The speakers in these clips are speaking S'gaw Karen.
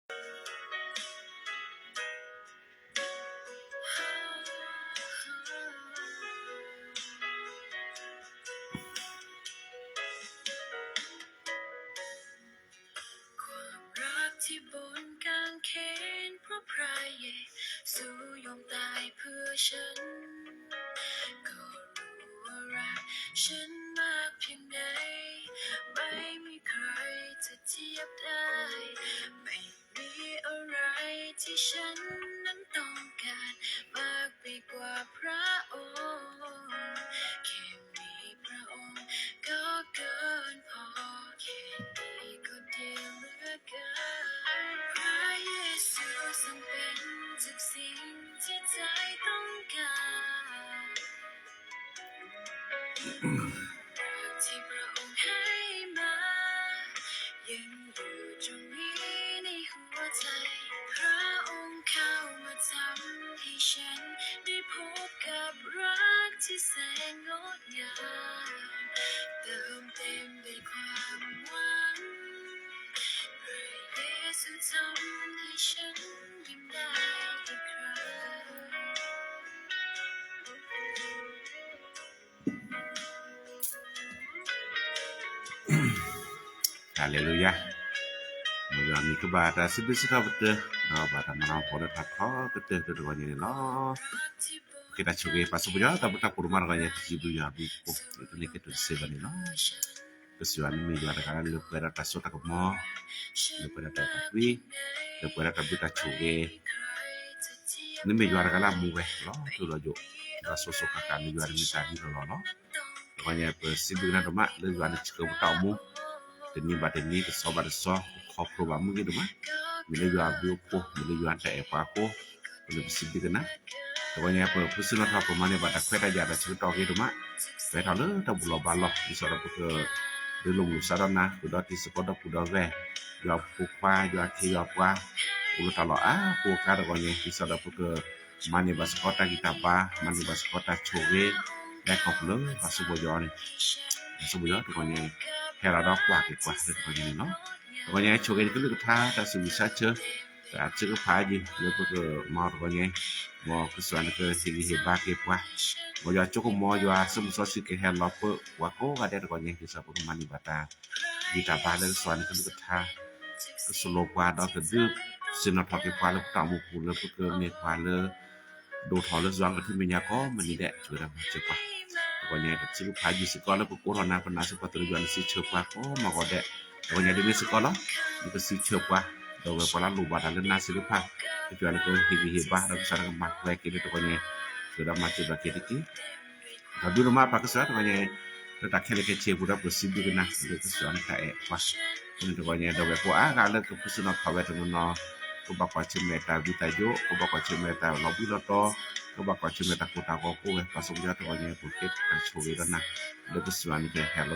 ความรักที่บนกางเขน เพราะพระเยซูยอมตายเพื่อฉัน ก็รู้ว่ารักฉันมากเพียงไหน ไม่มีใครจะเทียบได้ ไม่มีอะไรที่ฉันนั้นต้องการ มากไปกว่าพระองค์ แค่มีพระองค์ก็เกินพอ แค่นี้ก็ดีเหลือเกิน พระเยซูทรงเป็นทุกสิ่งที่ใจต้องการ ที่พระองค์ให้มา ยังอยู่ตรงนี้ในหัวใจ พระองค์เข้ามาทำให้ฉันได้พบกับรักที่แสนงดงาม เติมเต็มด้วยความหวัง พระเยซูทำให้ฉันยิ้มได้อีกครั้ง ฮาเลลูยา မ်ယွၤမံၤကဘၣ်တၢ်စံးဘျုးစံးထီၣ်ပတြၢၤ ဒီးဘၣ်တၢ်မၤလၤကပီၤလၢတၢ်ထီကတၢၢ်တဂီၤညါန့ၣ်လီၤ. က့ၤတၢ်ဆိၣ်ဂ့ၤ ပၢ်စီဆှံယွၤ တၢ်ဘျုးတၢ်ဖှိၣ်ဒိၣ်မးတဂီၤညါ တစံးဘျုးယွၤဘျုးဖှိၣ် လၢတနံၤကတၢၢ်တစဲးဘၣ်န့ၣ်လီၤ. ကစၢ်ယွၤ နမ့ၢ်ယွၤတဂၤလၢလၢပှဲၤဒီးတၢ်စိတၢ်ကမီၤ, လၢပှဲၤဒီးတၢ်အဲၣ်တၢ်ကွံ, လၢပှဲၤဒီးတၢ်ဘျုးတၢ်ဆိၣ်ဂ့ၤ, နမ့ၢ်ယွၤတဂၤလၢအမူဝဲလီၤ ထူလီၤယိာ်, ဒီးစိၤစိၤဃၣ်ဃၣ် နယွၤန့ၣ်မ့ၢ်တၢ်ဟံးလီၤလီၤလီၤ. တဂီၤညါ ပစံးဘျုးကနၣ်ဒိၣ်မး လၢယွၤန့ၣ်ဆှၢပတၢ်အိၣ်မူ တနံၤဘၣ်တနံၤ တဆီဘၣ်တဆီ ပခီဖျိဘၣ်မုၢ်ဂ့ၤဒိၣ်မး, မ့ၢ်လၢယွၤအဘျုးအဖှိၣ် မ့ၢ်လၢယွၤတၢ်အဲၣ်ပှၤအဃိ ပန့ၣ်ပစံးဘျုးကနၣ်. တဂီၤညါ ပဖုစၢနထီၣ် ပမၤန့ၢ်ဘၣ်တၢ်ခွဲးတၢ်ယာ်တၢ်ဆၢကတီၢ်ဂ့ၤဒိၣ်မး, ပဟဲထီၣ်လၢတၢ်ဘူၣ်လီၤဘါလီၢ် ဒ်သိးဒီးပက ဒုးလိာ်မုာ်စးထီၣ်နၤ ဃုာ်ဒီးတံၤသကိးဒီပုၢ်ဒီဝဲၢ်, ယွၤဖိခွါ ယွၤခ့ယွၤပှၤ အိၣ်လၢတၢ်လီၢ်အါပူၤအကျါတဂီၤညါ ဒ်သိးဒီးပက မၤန့ၢ်ဘၣ်စ့ၢ်ကီးတၢ်ဂံၢ်တၢ်ဘါ မၤန့ၢ်ဘၣ်စ့ၢ်ကီးတၢ်ဆိၣ်ဂ့ၤ လၢခီဖျိလၢပၢ်စီဆှံယွၤန့ၣ်, ပၢ်စီဆှံယွၤတဂီၤညါ ဟဲလီၤဒီးကွၢ်က့ၤပှၤလၢတဂီၤညါန့ၣ်လီၤ. တဂီၤညါဆိၣ်ဂ့ၤနကလုၢ်ကထါ တၢ်စံးဘျုးစံးဆၢ တၢ်အစၢကဖးယံၤ လၢပကမၤတဂီၤညါ, မ်ကစၢ်ယွၤန့ၣ်ကဟ့ၣ်ဂံၢ်ဟ့ၣ်ဘါက့ၤပှၤ, မ်ယွၤဆိကမိၣ် ယွၤစိမိၣ်စီဆှံကဟဲလီၤပၢပှၤကိးဂၤဒဲးတဂီၤညါ ဒ်သိးပကမၤန့ၢ်ဘၣ်တၢ် ဂံၢ်တၢ်ဘါလၢကစၢ်ယွၤန့ၣ်ကလုၢ်ကထါ ကသိၣ်လိပှၤ ဒီးကဒုးဆ့ၣ်နီၤထီၣ်က့ၤပှၤလၢပတၢ်အိၣ်မူပူၤ လၢပကမ့ၢ်ပှၤလၢ ဒိၣ်ထီၣ်လၢယွၤကထူၣ်မဲာ်ညါကိးမုၢ်နံၤဒဲး ဆိၣ်ဂ့ၤဒီးမၤစၢၤပှၤ, တဂီၤညါတၢ်စံးဘျုးကဖးယံၤစ့ၢ်ကီးလၢပကိးထီၣ်နၤ ပနာ်စ့ၢ်ကီးသးလၢယွၤန့ၣ်စံးဆၢပှၤကိးမုၢ်ဂီၤဒဲး, တဂီၤညါဒ်န့ၣ်စ့ၢ်ကီးလီၤ, နကစံးဆၢပှၤ ဒီးဝဲပှၤလၢအလိၣ်ဘၣ်တၢ်လၢနၤစ့ၢ်ကီးတဖၣ်, ကစၢ်ယွၤန့ၣ်ကဟ့ၣ်ဂံၢ်ဟ့ၣ်ဘါ ဒီးကစၢ်ယွၤန့ၣ်ကမၤပှဲၤက့ၤလၢတဂီၤညါ, ဆိၣ်ဂ့ၤဒီးမၤစၢၤဘၣ်က့ၤတက့ၢ် ဒီးဒုးဒိၣ်မးပၢ်ကစၢ်ယွၤတဂီၤညါ, လၢတၢ်ခဲလၢာ်ခဲဆ့အပူၤဒီးပစံးဘျုးကနၤ လၢကစၢ်ယွၤန့ၣ်တၢ်အဲၣ်ပှၤ, န့ၣ်တဂီၤညါ ဒီးဝဲၢ်ကိးအါဂၤလၢကဖုစၢနထီၣ်ဝဲတနီၤနီၤ, ကဘၣ်ကွၢ်ဆၢၣ်မဲာ်တၢ်ဘျုးတၢ်ယိာ်, ကဘၣ်ကွၢ်ဆၢၣ်မဲာ်တၢ်လီၤဘှံးလီၤတီ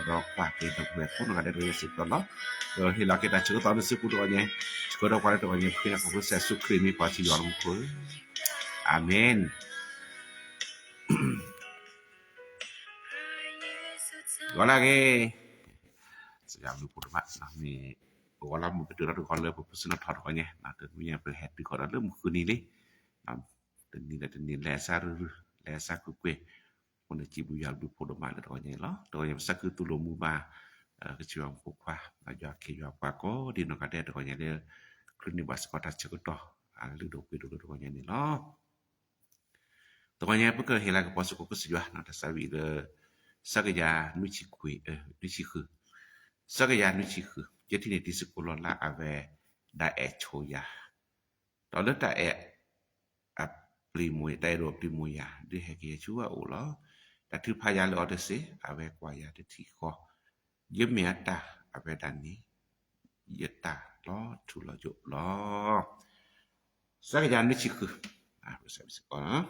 ၤ, ကဘၣ်ကွၢ်ဆၢၣ်မဲာ်တၢ်ကိၢ်တၢ်ဂီၤကိးဝဲ ပၢ်စီဆှံယွၤတဂီၤညါ ပဃ့တၢ်ဆိၣ်ဂ့ၤဒီးနၤ, လၢကစၢ်ယွၤန့ၣ်ကဟဲလီၤဒီးကွၢ်က့ၤဒီးပဝဲၢ်ကိးနီၢ်ဂၤဒဲးတဂၤစ့ၢ်ကီးလီၤ, ဒီးဟ့ၣ်လီၤက့ၤတၢ်ဆၢကတီၢ်န့ၣ်စ့ၢ်ကီးတဂီၤညါ, ဆှၢဒီးပှၤလၢတဂီၤညါ ပဃ့နၤခီဖျိကစၢ်ယ့ၣ်ၡူးခရံာ်မ့ၢ်ပှၤထံယွၤလၢမူခိၣ်ဧၢ, အၤမ့ၣ်. ဂီၤလၢအဂ့ၤ, ကစၢ်ယွၤဘျုးဖှိၣ်ဒိၣ်မး, မ့ၢ်ဂီၤလၢမုၢ်ကတၢၢ်လီၤတဂီၤလၢပဖုစၢနထီၣ်တဂီၤညါ, တနံၤညါပဟဲတုၤဃီၤဒီးလၢမုၢ်ဃုနံၤလံ, တနံၤလၢတနံၤလဲၤအစၢ်ရုၢ်ရုၢ် လဲၤအစၢ်ကွ့ၢ်ကွ့ၢ်, အဃိန့ၣ်စံးဘျုးယွၤဘျုးဖှိၣ်ဒိၣ်မးလၢတဂီၤညါအံၤလီၤ. တဂီၤညါပစၢ်က့ၤတူၢ်လိာ်မုာ်ဘၣ် ကစၢ်ယွၤဖိခွါ ယွၤခ့ယွၤပှၤကိးဒ်နီၢ်ဂၤဒဲးတဂီၤညါလၢ ချုးန့ၢ်ဘၣ်စ့ၢ်ကီးတၢ်ဆၢကတီၢ် အလုၢ်ဒိၣ်ပှ့ၤဒိၣ်လၢတဂီၤညါန့ၣ်လီၤ. တဂီၤညါပကဟ့ၣ်လၤကပီၤစ့ၢ်ကီးကစၢ်ယွၤ တၢ်သးဝံၣ်အံၤလၢ စၢ်ကယၤနွံဆံခွံ, နွံဆံဃု, စၢ်ကယၤနွံဆံဃု, ယဲၢ်ထံၣ်န့ၣ်တံၤသကိးလီၤလၢအဝဲဒၣ်အဲၣ်ဆိယၤ, ဒီးလၢတၢ်အဲၣ်အပျံၤမိၢ်, တၢ်အဲၣ်ဒိးအပျံၤမိၢ်ယၤ ဒုးဟဲက့ၤဆူအအိၣ်လီၤ. တၢ်ထုကဖၣ်ယၤလၢအီၤတစ့ၢ် အဝဲကွၢ်ယၤတထံၣ်ဃီ, ယမ့ၢ်အတၢ် အဝဲဒၣ်န့ၣ် ယတၢ်လီၤထူလီၤယိာ်လီၤ. စၢ်ကယၤနွံဆံဃု, စံးဘျုးစ့ၢ်ကီး တၢ်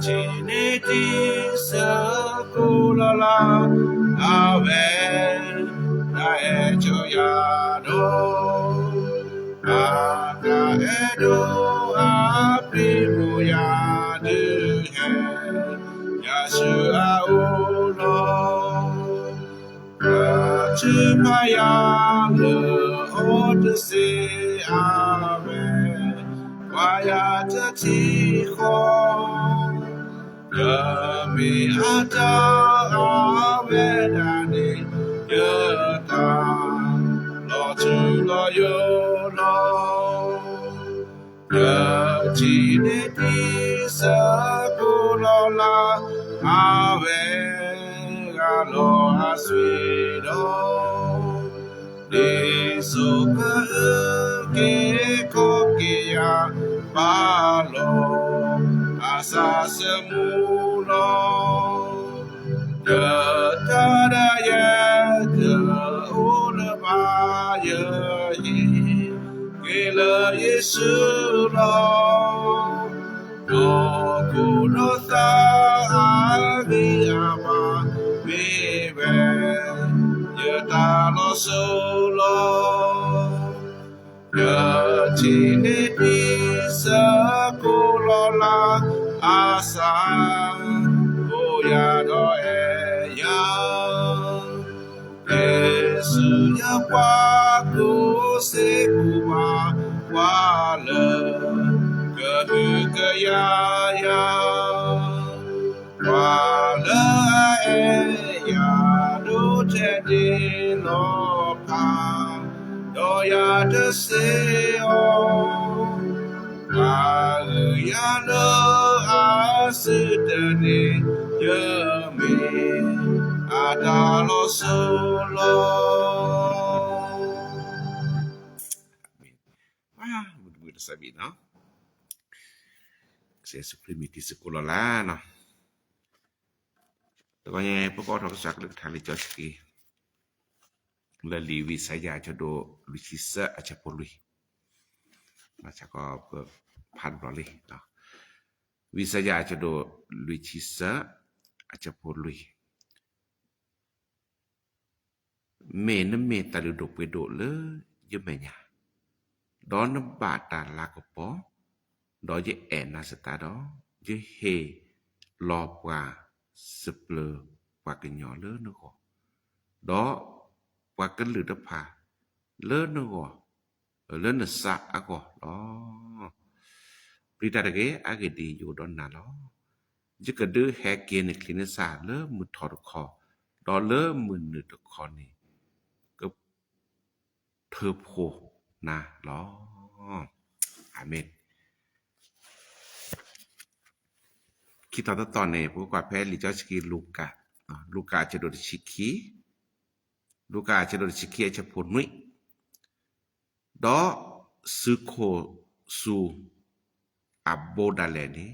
ထံၣ်န့ၢ်တံၤသကိးလီၤလၢ အဝဲ တၢ်အဲၣ်ဆိယၤဒီး အတၢ်အဲၣ်ဒိး အပျံၤမူယၤဒုးဟဲ ယၤဆူအအိၣ်လီၤ. တၢ်ထုကဖၣ်ယၤလၢအိၣ်တစ့အဝဲ ကွၢ်ယၤတထံၣ်ဃီ ယမ့ၢ်အတၢ်အဝဲဒၣ်န့ၣ် ယတၢ်လီၤထူလီၤယိာ်လီၤ. ယထံၣ်န့ၢ်တံၤသကိးလီၤလၢ် အဝဲဂၤလီၤအသွံၣ်ဒီး ဒ်သိးကအုၣ်က့ၤခီၣ်က့ၤယၤ ဘၣ်လီၤအသးသမူလီၤ. ယတၢ်ဒၣ်ယဲ တအိၣ်လၢၤဘၣ် ယဟ့ၣ်က့ၤလၢယ့ၣ်ၡူးလီၤ. ဒီးခိၣ်ဒီးသးအဂံၢ်အဘါ မ့ၢ်ဝဲ ယတၢ်လီၤစိၤလီၤ. ယထံၣ်န့ၢ်တံၤသကိးလီၤလၢ် အသးအိၣ်ယၤဒီးအဲၣ်ယၤ က့ၤဆူယပှၤကူစ့ကူဘါ ပှၤလၢ ကဟုကယာ်ယၤ ပှၤလၢအအဲၣ်ယၤဒိၣ်ထဲန့ၣ်လီၤဖး ဒီးယၤတစ့အီၤ ပှၤဂုၤယၤလၢအစုတန့ၢ် ယမ့ၢ်အတၢ်လီၤစိၤလီၤ. မုၢ်တဘုတစၢဘံၣ်နီၤ, ကစၢ်ယ့ၣ်ၡူးခရံာ်မ့ၢ်တံၤသကိးလီၤလၢ်နီၤ. တဂီၤညါ ပကအိးထီၣ်ကစၢ်ကလုၢ်ကထါလံာ်စီဆှံ လၢလံာ်ဝံယၡါယၤအဆၢဒိၣ်လွံၢ်ဆံသၢအဆၢဖိလွံၢ်, ဘၣ်ဆၣ်ကီးပဖးတဘျီလံ. ဝံယၡါယၤအဆၢဒိၣ်လွံၢ်ဆံသၢအဆၢဖိလွံၢ်, မ့ၢ်နမ့ၢ်တၢ်လုၢ်ဒိၣ်ပှ့ၤဒိၣ်လၢယမဲာ်ညါ, ဒီးနဘၣ်တၢ်လၤကပီၤ, ဒီးယအဲၣ်နၤစ့ၢ်ကီးဒီး, ယဟ့ၣ်လီၤပှၤစၢၤပျၢၤပှၤကညီလၢနဂီၢ်, ဒီးပှၤကလုာ်တဖၣ်လၢနဂီၢ်, လၢနသးအဂီၢ်လီၤ. ပျံၤတၢ်တဂ့ၤ, အဂ့ၢ်ဒ်အံၤ, ယအိၣ်ဒီးနၤလီၤ. ယကဒုးဟဲက့ၤနချံနသၣ်လၢမုၢ်ထီၣ်တခီ, ဒီးလၢမုၢ်နုာ်တခီန့ၣ် ကထုးဖှိၣ်နၤလီၤ. အၤမ့ၣ်. ခံထီၣ်သီသီန့ၣ် ပကကွၢ်ဖဲလံာ်စီဆှံလူၤကၣ်, လူၤကၣ်အဆၢဒိၣ်တဆံခံ, လူၤကၣ်အဆၢဒိၣ်တဆံခံအဆၢဖိနွံ, ဒီးသုးခိၣ်စူၤအဘိဒၣ်လဲာ်န့ၣ်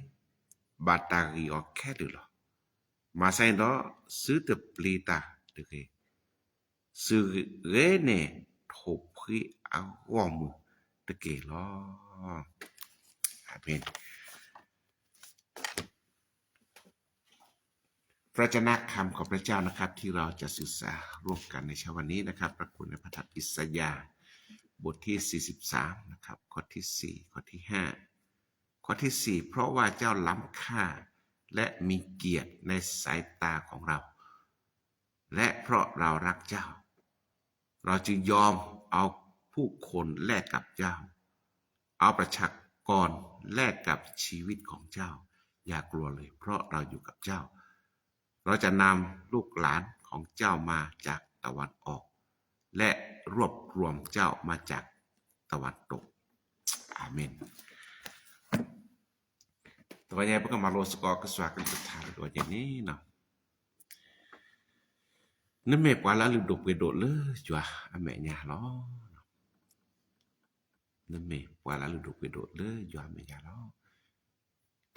ဘၣ်တၢ်ဂံၢ်အီၤခဲလၢာ်လီၤ. မၤစၢၤန့ၣ်ဒီး သုတပျံၤတၢ်တဂ့ၤ, သုဂ့ၤန့ၢ်ထိၣ်ဖှံအဂီၢ်မုၢ်တက့ၢ်လီၤ. အၤမ့ၣ်. พระเจ้านะครับ ขอบพระเจ้านะครับที่เราจะศึกษาร่วมกันในเช้าวันนี้นะครับ พระคุณในพระธรรมอิสยาห์บทที่ สี่สิบสาม นะครับ ข้อที่ สี่ ข้อที่ ห้า ข้อที่ สี่ เพราะว่าเจ้าล้ำค่าและมีเกียรติในสายตาของเรา และเพราะเรารักเจ้า เราจึงยอมเอาผู้คนแลกกับเจ้า เอาประชากรแลกกับชีวิตของเจ้า อย่ากลัวเลย เพราะเราอยู่กับเจ้า เราจะนำลูกหลานของเจ้ามาจากตะวันออก และรวบรวมเจ้ามาจากตะวันตก อาเมน. တဂီၤညါ ပကမၤလိသကိးကစၢ်ကလုၢ်ကထါတဂီၤညါန့ၣ်, နမ့ၢ်ပှၤလၢအလုၢ်ဒိၣ်ပှ့ၤဒိၣ်လၢယွၤအမဲာ်ညါလီၤ. နမ့ၢ်ပှၤလၢအလုၢ်ဒိၣ်ပှ့ၤဒိၣ်လၢယွၤအမဲာ်ညါလီၤ.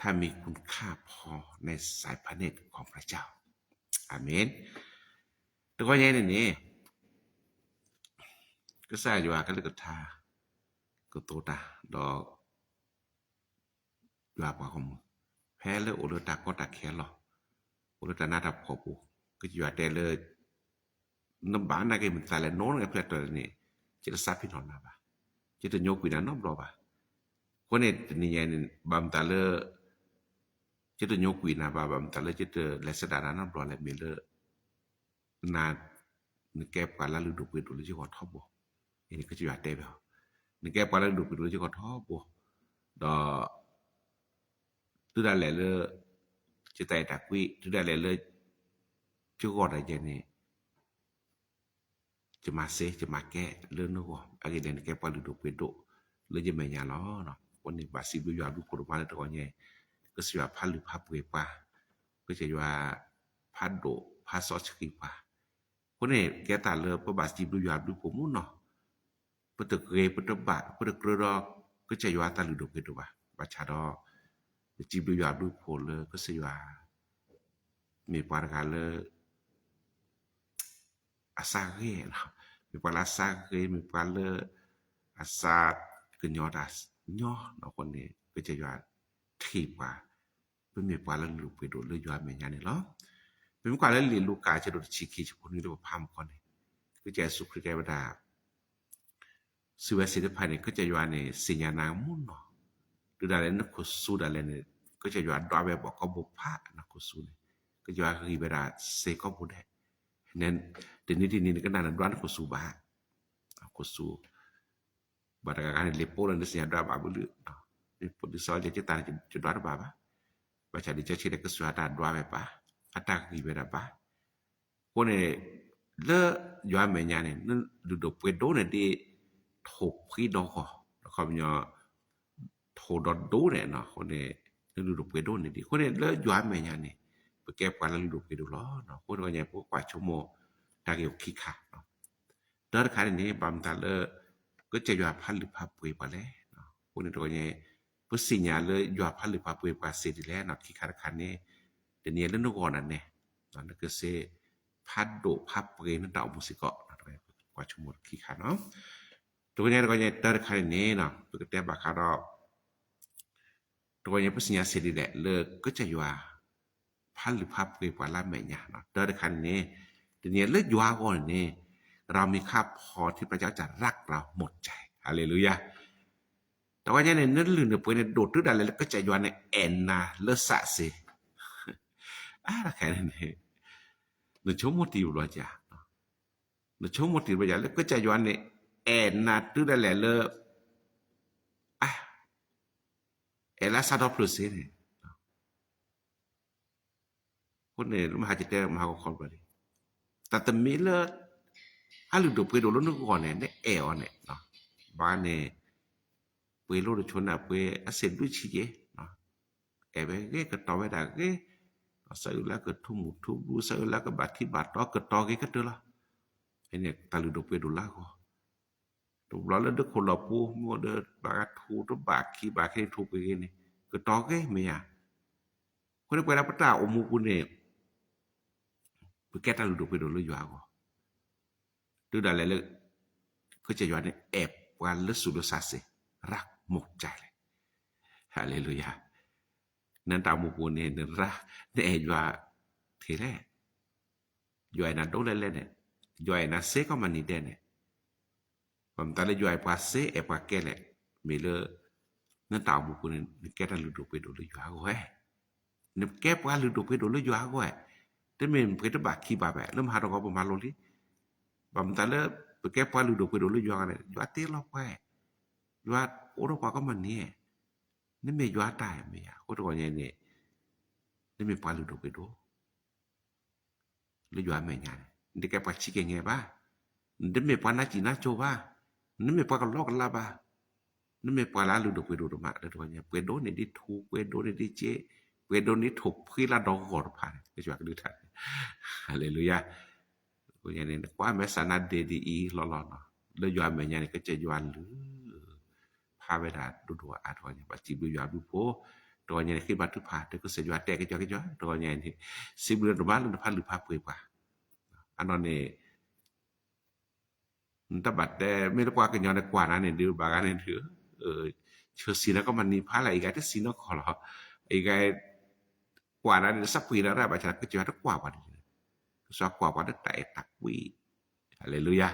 ถ้ามีคุณค่าพอในสายพระเนตรของพระเจ้า อาเมน. တဂီၤညါန့ၣ်န့ၣ် ကစၢ်ယွၤကလုၢ်ကထါ ကသိးတၢ်ဒီး ယွၤပှၤဂီၢ်မုၢ် ဖဲလၢအိၣ်လၢတၢ်ကီတၢ်ခဲလီၤ, အိၣ်လၢတၢ်နးတၢ်ဖှီၣ်ပူၤ, ကစၢ်ယွၤတဲလၢ နဘၣ်နာ်က့မတၤလဲၣ် နိနကဖျဲၣ်တီၤန့ၣ် ယတစးဖံးနီၣ်နၤဘၣ်, ယတညိကွံာ်နၤနီတဘျီဘၣ်. အဃိန့ၣ် တနံၤညါန့ၣ် ဘၣ်မတၤလၢ ယတညိကွံာ်နၤဘၣ်, ဘၣ်မတၤလၢယတလဲၤဆန္ဒနၤနီတဘျီလဲၣ် မ့ၢ်လၢ န နကဲပှၤလၢလုၢ်ဒိၣ်ပှ့ၤဒိၣ်လၢယဂီၢ်ထီဘိ, အန့ၣ်ကစၢ်ယွၤတဲဝဲအီၤ, နကဲပှၤလၢလုၢ်ဒိၣ်ပှ့ၤဒိၣ်လၢယဂီၢ်ထီဘိ, ဒီး တုၤဒၣ်လဲာ်လၢ ယတၢ်အဲၣ်တၢ်ကွံ တုၤဒၣ်လဲာ်လၢ ယဂီၢ်တၢ်ယဲန့ၣ် ယမၤစ့ ယမၤကဲလၢနဂီၢ်, အဂ့ၢ်ဒ်အံၤ နကဲပှၤလုၢ်ဒိၣ်ပှ့ၤဒိၣ်လၢယမဲာ်ညါလီၤ. အဃိန့ၣ် ဘၣ်စံးဘျုးယွၤဘျုးဖှိၣ်ဒိၣ်မးလၢတဂီၤညါ, ကစၢ်ယွၤဖးလုၢ်ဖးပှ့ၤပှၤ, ကစၢ်ယွၤ ဖးဒိၣ်ဖးစီဆှံပှၤ, အဃိန့ၣ် ကဲသးလၢပဘၣ်စံးဘျုးယွၤဘျုးဖှိၣ်မူနီၤ, ပတဂ့ၤပတဘၣ် ပတကြၢးဒီး ကစၢ်ယွၤတၢ်လုၢ်ဒိၣ်ပှ့ၤဒိၣ်ဘၣ်, ဘၣ်ဆၣ်ဒီး ပစံးဘျုးယွၤဘျုးဖှိၣ်လၢကစၢ်ယွၤ မ့ၢ်ပှၤတဂၤလၢ အစးဂ့ၤ, မ့ၢ်ပှၤလၢအစးဂ့ၤ, မ့ၢ်ပှၤလၢ အစးကညီၤတၢ်ညီ, အဃိန့ၣ် ကစၢ်ယွၤထံၣ်ပှၤ ပမ့ၢ်ပှၤလၢလုၢ်ဒိၣ်ပှ့ၤဒိၣ်လၢယွၤမဲာ်ညါန့ၣ်လီၤ. ပမ့ၢ်ကွၢ်လၢလံာ်လူၤကၣ်အဆၢဒိၣ်တဆံခံ ဆၢဖိနွံလၢပဖးမုၢ်ကီၢ်န့ၣ်, ကစၢ်ယ့ၣ်ၡူးခရံာ်တဲဝဲဒၣ် စံးဝဲစ့ၢ်တဖၣ်န့ၣ် ကစၢ်ယွၤန့ၣ် သ့ၣ်ညါနၤမူနီၤ, တုၤဒၣ်လဲာ်နခိၣ်စူၤဒၣ်လဲာ်န့ၣ် ကစၢ်ယွၤဒွးဝဲဘီၣ်ကိာ်ဘိဖးနခိၣ်စူၤန့ၣ်, ကစၢ်ယွၤဂံၢ်ဝဲဒၣ်စ့ၢ်ကီးဘိဒဲး, တနံၤတနံၤန့ၣ် ကနၣ်နဒွးနခိၣ်စူၤဘၣ်, ခိၣ်စူၤ ဘၣ်တဂၤဂၤန့ၣ် လံာ်ပိလၢနသ့ၣ်ညါဒွးဘၣ်ဘုလၢ, မ့ၢ်ပိဒုးစီလၢကတၢၢ်န့ၣ် ယဒွးတဘၣ်ဘၣ်, ဘၣ်ဆၣ်ဒ်ကၢဆ့ဒီး ကစၢ်ယွၤတၢ်ဒွးဝဲဘၣ်, အတၢ်ဂံၢ်ဝဲဒၣ်ဘၣ်. အဃိန့ၣ် လၢယွၤမဲာ်ညါန့ၣ် နလုၢ်ဒိၣ်ပှ့ၤဒိၣ်န့ၣ်ဒ် ထိၣ်ဖှံဒီးဂီၢ်, အခီပညီ ထိၣ်ဒီးဒိၣ်န့ၣ်နီၤ, အဃိန့ၣ် နလုၢ်ဒိၣ်ပှ့ၤဒိၣ်န့ၣ်ဒ်, အဃိန့ၣ် လၢယွၤမဲာ်ညါန့ၣ် ပကဲပှၤလၢလုၢ်ဒိၣ်ပှ့ၤဒိၣ်လီၤ. အဃိတဂီၤညါ ပကကွၢ်ဆိကမိၣ် တၢ်ဂ့ၢ်အိၣ်ခံခါ တၢတခါန့ၣ်န့ၣ် ဘၣ်မတၤလၢ ကစၢ်ယွၤဖးလုၢ်ဖးပှ့ၤပှၤလဲၣ်. အဃိန့ၣ်တဂီၤညါ ပသ့ၣ်ညါလၢယွၤဖးလုၢ်ဖးပှ့ၤပှၤစ့ၢ်ဒ်လဲၣ်နီၤ, ခံခါတခါန့ၣ် တနံၤလၢနဂီၢ်နၤန့ၣ် နကစ့ဖးဒိၣ်ဖးပှ့ၤနတၢ်အိၣ်မူစ့ၢ်ကီး, ကွၢ်ဆိကမိၣ်ခံခါနီၤ. တဂီၤညါတဂီၤညါ တၢတခါန့ၣ်န့ၣ် ပကတဲဘၣ်ဃးဒီး တဂီၤညါ ပသ့ၣ်ညါစ့ၢ်ဒ်လဲၣ် လၢကစၢ်ယွၤ ဖးလုၢ်ဖးပှ့ၤပှၤလၢအမဲာ်ညါ, တၢတခါန့ၣ်န့ၣ် တနံၤလၢယွၤအဂီၢ်န့ၣ်န့ၣ် เรามีค่าพอที่พระเจ้าจะรักเราหมดใจ ฮาเลลูยา. တဂီၤညါန့ၣ် နလုၢ်နပှ့ၤန့ၣ် ဒိၣ်တုၤဒၣ်လဲာ်လၢကစၢ်ယွၤန့ၣ် အဲၣ်နၤလၢစးစ့ၢ်, အါတခါန့ၣ်န့ၣ် နဆိကမိၣ်တံၢ်ဘျီယၤ, နဆိကမိၣ်တံၢ်ဘျီယၤ လၢကစၢ်ယွၤန့ၣ် အဲၣ်နၤတုၤဒၣ်လဲာ်လၢ အ အဲၣ်လၢအစးထီၣ်ဖျၢၣ်စ့ၢ်န့ၣ်, အဃိန့ၣ် မဟါကတဲ မဟါကခီဘျီလံ, တၢ်တမံၤလၢ အလုၢ်ဒိၣ်ပှ့ၤဒိၣ်လၢနဂီၢ်န့ၣ် နအဲၣ်အီၤန့ၣ်, ဘၣ်န့ၣ် ပှ့ၤလိတဆိနၢ်ပှ့ၤ အစ့ၢ်ဒုးဆံးက့ၤ, အဲၣ်ဝဲဂ့ၤ ကတီၤဝဲဒၣ်ဂ့ၤ, စးအုးလၢကထူမူထူဘျူ စးအုးလၢကဘၣ်ထံဘၣ်တီ ကတီၤဂ့ၤကတၢၢ်လီၤ. အန့ၣ် တၢ်လုၢ်ဒိၣ်ပှ့ၤဒိၣ်လၢအဂီၢ် တဘျီလၢဒၢခိၣ်လီၤပူၤ မ့ၢ်ဒီးဘၣ်ဂၤထူတဘၣ်ခံဘၣ်ခဲန့ၣ် ထူပှ့ၤဂ့ၤန့ၣ် ကတီၤဂ့ၤမ့ၢ်ဧါ. အဃိန့ၣ် ပဝဲဒၣ်ပတၢ်အိၣ်မူပူၤန့ၣ် ပကဲတၢ်လုၢ်ဒိၣ်ပှ့ၤဒိၣ်လၢယွၤအဂီၢ်, တုၤဒၣ်လဲာ်လၢ ကစၢ်ယွၤန့ၣ် အဲၣ်ပှၤလၢစူးလၢစးစ့ၢ်, ရၢ်မိၢ်ကၠဲလဲၣ်, ဟါလ့လူယၤ. နတၢ်အိၣ်မူပူၤန့ၣ် နရၢ် နအဲၣ်ယွၤထဲလဲၣ်, ယွၤအဲၣ်နၤဒိၣ်လဲၣ်လဲၣ်န့ၣ်, ယွၤအဲၣ်နၤစ့ကီးမနံၤဒဲးန့ၣ် ဘၣ်မတၤလၢယွၤအဲၣ်ပှၤစ့ အဲၣ်ပှၤကဲလဲၣ်, မ့ၢ်လၢ နတၢ်အိၣ်မူပူၤန့ၣ် နကဲတၢ်လုၢ်ဒိၣ်ပှ့ၤဒိၣ်လၢယွၤအဂီၢ်ဧါ, နကဲပှၤလုၢ်ဒိၣ်ပှ့ၤဒိၣ်လၢယွၤအဂီၢ်ဧါ. တမ့ၢ်ပှ့ၤတဘၣ်ခံဘၣ်ဘၣ် လၢမဟါတဂီၤပမၤလိလံ, ဘၣ်မတၤလၢ ပကဲပှၤလုၢ်ဒိၣ်ပှ့ၤဒိၣ်လၢယွၤအဂီၢ်န့ၣ် ယွၤတ့လီၤပှၤ, ယွၤအိၣ်ဒီးပှၤကီးမနံၤဧါ, နမ့ၢ်ယွၤတၢ်ဧါမ့ၢ်ဧါ. အဃိတဂီၤညါန့ၣ် နမ့ၢ်ပှၤလုၢ်ဒိၣ်ပှ့ၤဒိၣ် လၢယွၤအမဲာ်ညါန့ၣ် နတကဲပှၤဆံးကဲၤငဲဘၣ်, နတမ့ၢ်ပှၤနါစံၣ်နါစိၤဘၣ်, နမ့ၢ်ပှၤကလီကလါဘၣ်, နမ့ၢ်ပှၤလၢအလုၢ်ဒိၣ်ပှ့ၤဒိၣ်တမး လၢတဂီၤညါ ပှ့ၤဒိၣ်န့ၢ်ဒ်ထူ ပှ့ၤဒိၣ်န့ၢ်ဒ်စ့, ပှ့ၤဒိၣ်န့ၢ်ထိၣ်ဖှံလၢဒီဂီၢ်တဖၣ်န့ၣ် ကစၢ်ယွၤကလုၢ်ကထါန့ၣ်, ဟါလ့လူယၤ. တဂီၤညါန့ၣ် နကွၢ်မဲာ်ဆန္ဒဒ်အံၤလီၤလီၤနီၤ, လၢယွၤအမဲာ်ညါန့ၣ် ကစၢ်ယွၤလုၢ် ဖးဝဲဒၣ်ဒိၣ်ဒိၣ်အါအါတဂီၤညါ ဘၣ်စံးဘျုးယွၤဘျုးဖှိၣ်, တဂီၤညါန့ၣ် ဃ့ဘါထုကဖၣ် တကစၢ်ယွၤတဲာ်ကစီၤကစီၤ တဂီၤညါန့ၣ် စံးဘျုးဒိၣ်မးလၢနဖးလုၢ်ဖးပှ့ၤပှၤ, အနီၢ်န့ၣ် နတဘၣ်တဲ မ့ၢ်တကွၢ်ကညီန့ၣ် ကွၢ်နၤန့ၣ်ဒုး ဘၣ်ဂၤန့ၣ်ဒုး ဆၢစံးနၤကီးမနံၤဖးလၢ အံၤဂၤတစံးနီၢ်ကီၢ်လီၤ, အံၤဂၤ ကွၢ်နၤန့ၣ် တစးပှ့ၤနၤရၣ် ဘၣ်ဆၣ်ကစၢ်ယွၤတကွၢ်ပှၤန့ၣ်, ကစၢ်ယွၤကွၢ်ပှၤလၢတၢ်အဲၣ်တၢ်ကွံ ယၤ,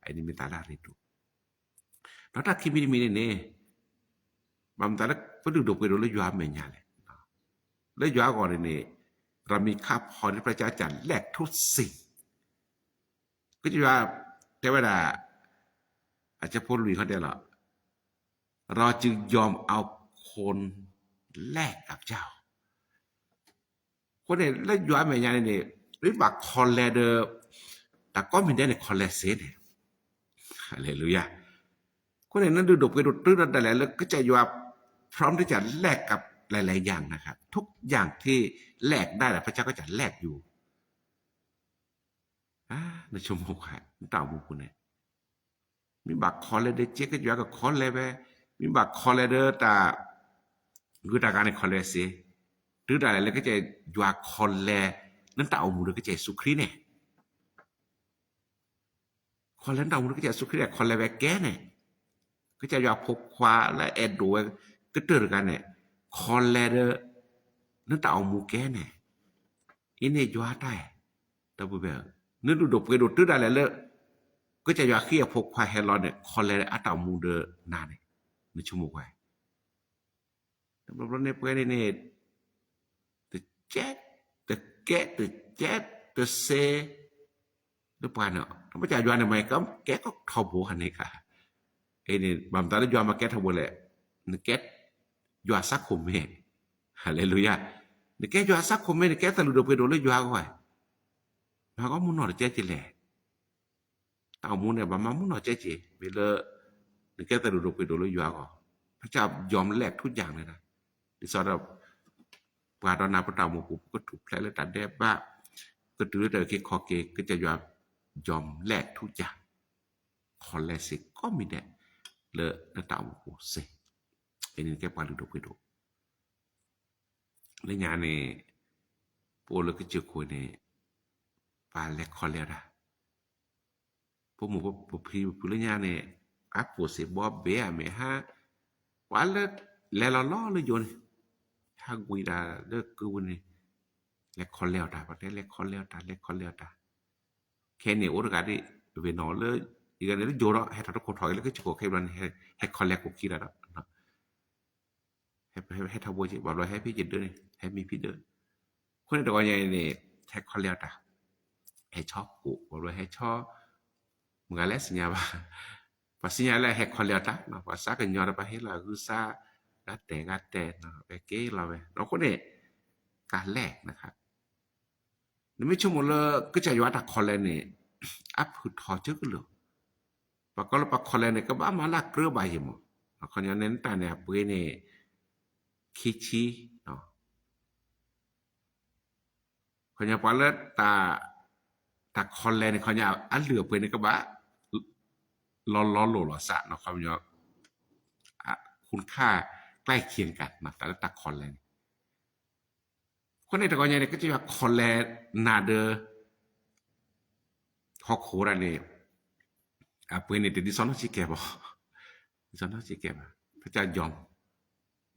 အန့ၣ်မ့ၢ်တၢ်လၢအရ့ဒိၣ်. ဒီးတၢ်ခံမံၤတမံၤန့ၣ်န့ၣ်, ဘၣ်မနုၤလၢပလုၢ်ဒိၣ်ပှ့ၤဒိၣ်လၢယွၤအမဲာ်ညါလဲၣ်. လၢယွၤအဂီၢ်န့ၣ်န့ၣ်, เรามีค่าพอที่พระเจ้าจะแลกทุกสิ่ง. ကစၢ်ယွၤတဲဝဲဒၣ် အကၠိဖိလွံၢ်ခီတဲလီၤ, เราจึงยอมเอาคนแลกกับเจ้า. အဃိန့ၣ် လၢယွၤအမဲာ်ညါန့ၣ်န့ၣ်, မ့ၢ်ဘၣ်ခီလဲဒီး တၢ်ကိးမံၤဒဲးန့ၣ် ခီလဲစ့န့ၣ်, ဟါလ့လူယၤ. အဃိန့ၣ် နလုၢ်ဒိၣ်ပှ့ၤဒိၣ်တုၤဒၣ်လဲာ်လၢကစၢ်ယွၤ พร้อมที่จะแลกกับหลายๆ อย่างนะครับ, ทุกอย่างที่แลกได้ พระเจ้าก็จะแลกอยู่. နဆိကမိၣ်ကွၢ် နတၢ်အိၣ်မူပူၤန့ၣ်, မ့ၢ်ဘၣ်ခီလဲဒီးစ့ ကစၢ်ယွၤကခီလဲဝဲ, မ့ၢ်ဘၣ်ခီလဲဒီးတၢ်ဂုၤတၢ်ဂၤန့ၣ် ခီလဲစ့, တုၤဒၣ်လဲာ်လၢကစၢ်ယွၤခီလဲ နတၢ်အိၣ်မူဒီးကစၢ်ယ့ၣ်ၡူးခရံာ်န့ၣ် ခီလဲနတၢ်အိၣ်မူဒီးကစၢ်ယ့ၣ်ၡူးခရံာ်န့ၣ် ခီလဲဝဲကဲန့ၣ်, ကစၢ်ယွၤဖိခွါလၢအဲၣ်ဒိးဝဲကတၢၢ်တဂၤန့ၣ် ခီလဲဒီး နတၢ်အိၣ်မူကဲန့ၣ်, အံၤန့ၣ်ယွၤတၢ်အဲၣ်, ဒီပုၢ်ဝဲၢ်, နလုၢ်ဒိၣ်ပှ့ၤဒိၣ်တုၤဒၣ်လဲာ်လၢ ကစၢ်ယွၤဃ့အဖိခွါဟဲလီၤန့ၣ် ခီလဲအတၢ်အိၣ်မူဒီးနၤန့ၣ်, နဆိကမိၣ်ကွၢ် တဘျီဘျီန့ၣ်ပှဲၤန့ၣ်န့ၣ်, တကဲ, တကဲ, တကဲ, တစဲ, လၢပှၤန့ၣ် တမ့ၢ်ကစၢ်ယွၤန့ၣ် မ့ၢ်ကဲကဲထီဘိဟါန့ၣ်ခါ, အံၤန့ၣ် ဘၣ်မတၤလၢယွၤမ့ၢ်ကဲထီဘိလဲၣ်, နကဲယွၤအစးခိၣ်မဲာ်, ဟါလ့လူယၤ, နကဲယွၤအစးခိၣ်မဲာ် နကဲသလုးဒိၣ်ပှ့ၤဒိၣ်လၢယွၤအဂီၢ်, မၤကီမုၢ်နီၢ်တကဲက့ၤလဲၣ် တၢ်အိၣ်မူန့ၣ် ဘၣ်မၤမုၢ်နီၢ်ကဲက့ၤ မ့ၢ်လၢ နကဲသလုးဒိၣ်ပှ့ၤဒိၣ်လၢယွၤအဂီၢ်, พระเจ้ายอมแลกทุกอย่างเลยนะ, ဒ်သိးဒီး ပှၤဒီးနၤပတၢ်အိၣ်မူပူၤ ပကထူၣ်ဖျဲးလၢတၢ်ဒဲးဘး, ကတုၤလၢတၢ်အုၣ်က့ၤခီၣ်က့ၤ ကစၢ်ယွၤ ยอมแลกทุกอย่าง, ခီလဲစ့ၢ်ကီးမံၤဒဲး လၢနတၢ်အိၣ်မူပူၤစ့ၢ်, အံၤန့ၣ်ကဲပှၤလုၢ်ဒိၣ်ပှ့ၤဒိၣ် လၢညါန့ၣ် ပအိၣ်လၢကစၢၢ်ခိၣ်န့ၣ် ပှၤလဲၤခီလဲအီၤတၢ်, ပမိၢ်ပဖံပဖုလၢညါန့ၣ် အကိၣ်စ့ၢ်ဘီဘ့ၣ်အမဲာ်ဟါ, ပှၤလၢလဲၤလီၤလီၤလၢယိၤန့ၣ် ဟးကွံာ်တၢ်လၢကုပူၤန့ၣ် လဲၤခီလဲအီၤတၢ်, ပှၤတဲလဲၤခီလဲအီၤတၢ် လဲၤခီလဲအီၤတၢ်, ခဲန့ၣ်အိၣ်တဂၤဒ် ဝ့ၢ်နီၣ်လၢ ယဂၤန့ၣ်လၢယိၤဒီး ဟဲထီၣ်တခိၣ်ထီၣ်က့ၤလၢကစၢၢ်ခိၣ်ခဲဘျီန့ၣ် ဟဲခီလဲကိၣ်ခံတၢ်ဒီး ဟဲထီၣ်ဘိက့ၤ ဘၣ်ဘျီဟဲဖဲယဒၢန့ၣ် ဟဲမံဖံဒၢ, အဃိန့ၣ်တဂီၤညါအံၤန့ၣ် ဟဲခီလဲအီၤတၢ်, ဟဲဆီကိၣ် ဘၣ်ဘျီဟဲဆီ, မုၢ်ဂၤလဲၣ်စံညါဘၣ်, ပှၤစံညါလၢဟဲခီလဲအီၤတၢ် ပှၤစးကညီၤဒီးပှၤဟ့ၣ်လီၤအဂုၤစး, ဂၤတဲာ်ဂၤတဲာ် ပက့ၤလီၤဝဲ ဒီးအဃိန့ၣ် ကလဲၣ်နခါ နမ့ၢ်ဆိကမိၣ်လၢကစၢ်ယွၤအတၢ်ခီလဲန့ၣ် အဖုၣ်ထီၣ်ကၢကလုာ်, ပှၤကီလၢပှၤခီလဲန့ၣ် ကဘၣ်မၤလၢအကြၢးဘၣ်ယံၤမး, ခီညီန့ၣ်နတၢ်န့ၣ်အပှ့ၤန့ၣ် ခံဆံ, ခီညီပှၤလၢ တၢ်ခီလဲန့ၣ် ခီညီအလုၢ်အပှ့ၤန့ၣ်ကဘၣ် လီၤလီၤလိၢ်လီၤစးနီၤ, ခီပညီ คุณค่าใกล้เคียงกัน တၢ်လၢတၢ်ခီလဲန့ၣ် အဃိန့ၣ်တဂီၤညါန့ၣ် ကစၢ်ယွၤခီလဲနၤဒီး ဟီၣ်ခိၣ်ဒၣ်န့ၣ် အပှ့ၤန့ၣ် တဒ်သိးနီၢ်ဆံးကဲဘၣ်, ဒ်သိးနီၢ်ဆံးကဲဘၣ်, พระเจ้ายอม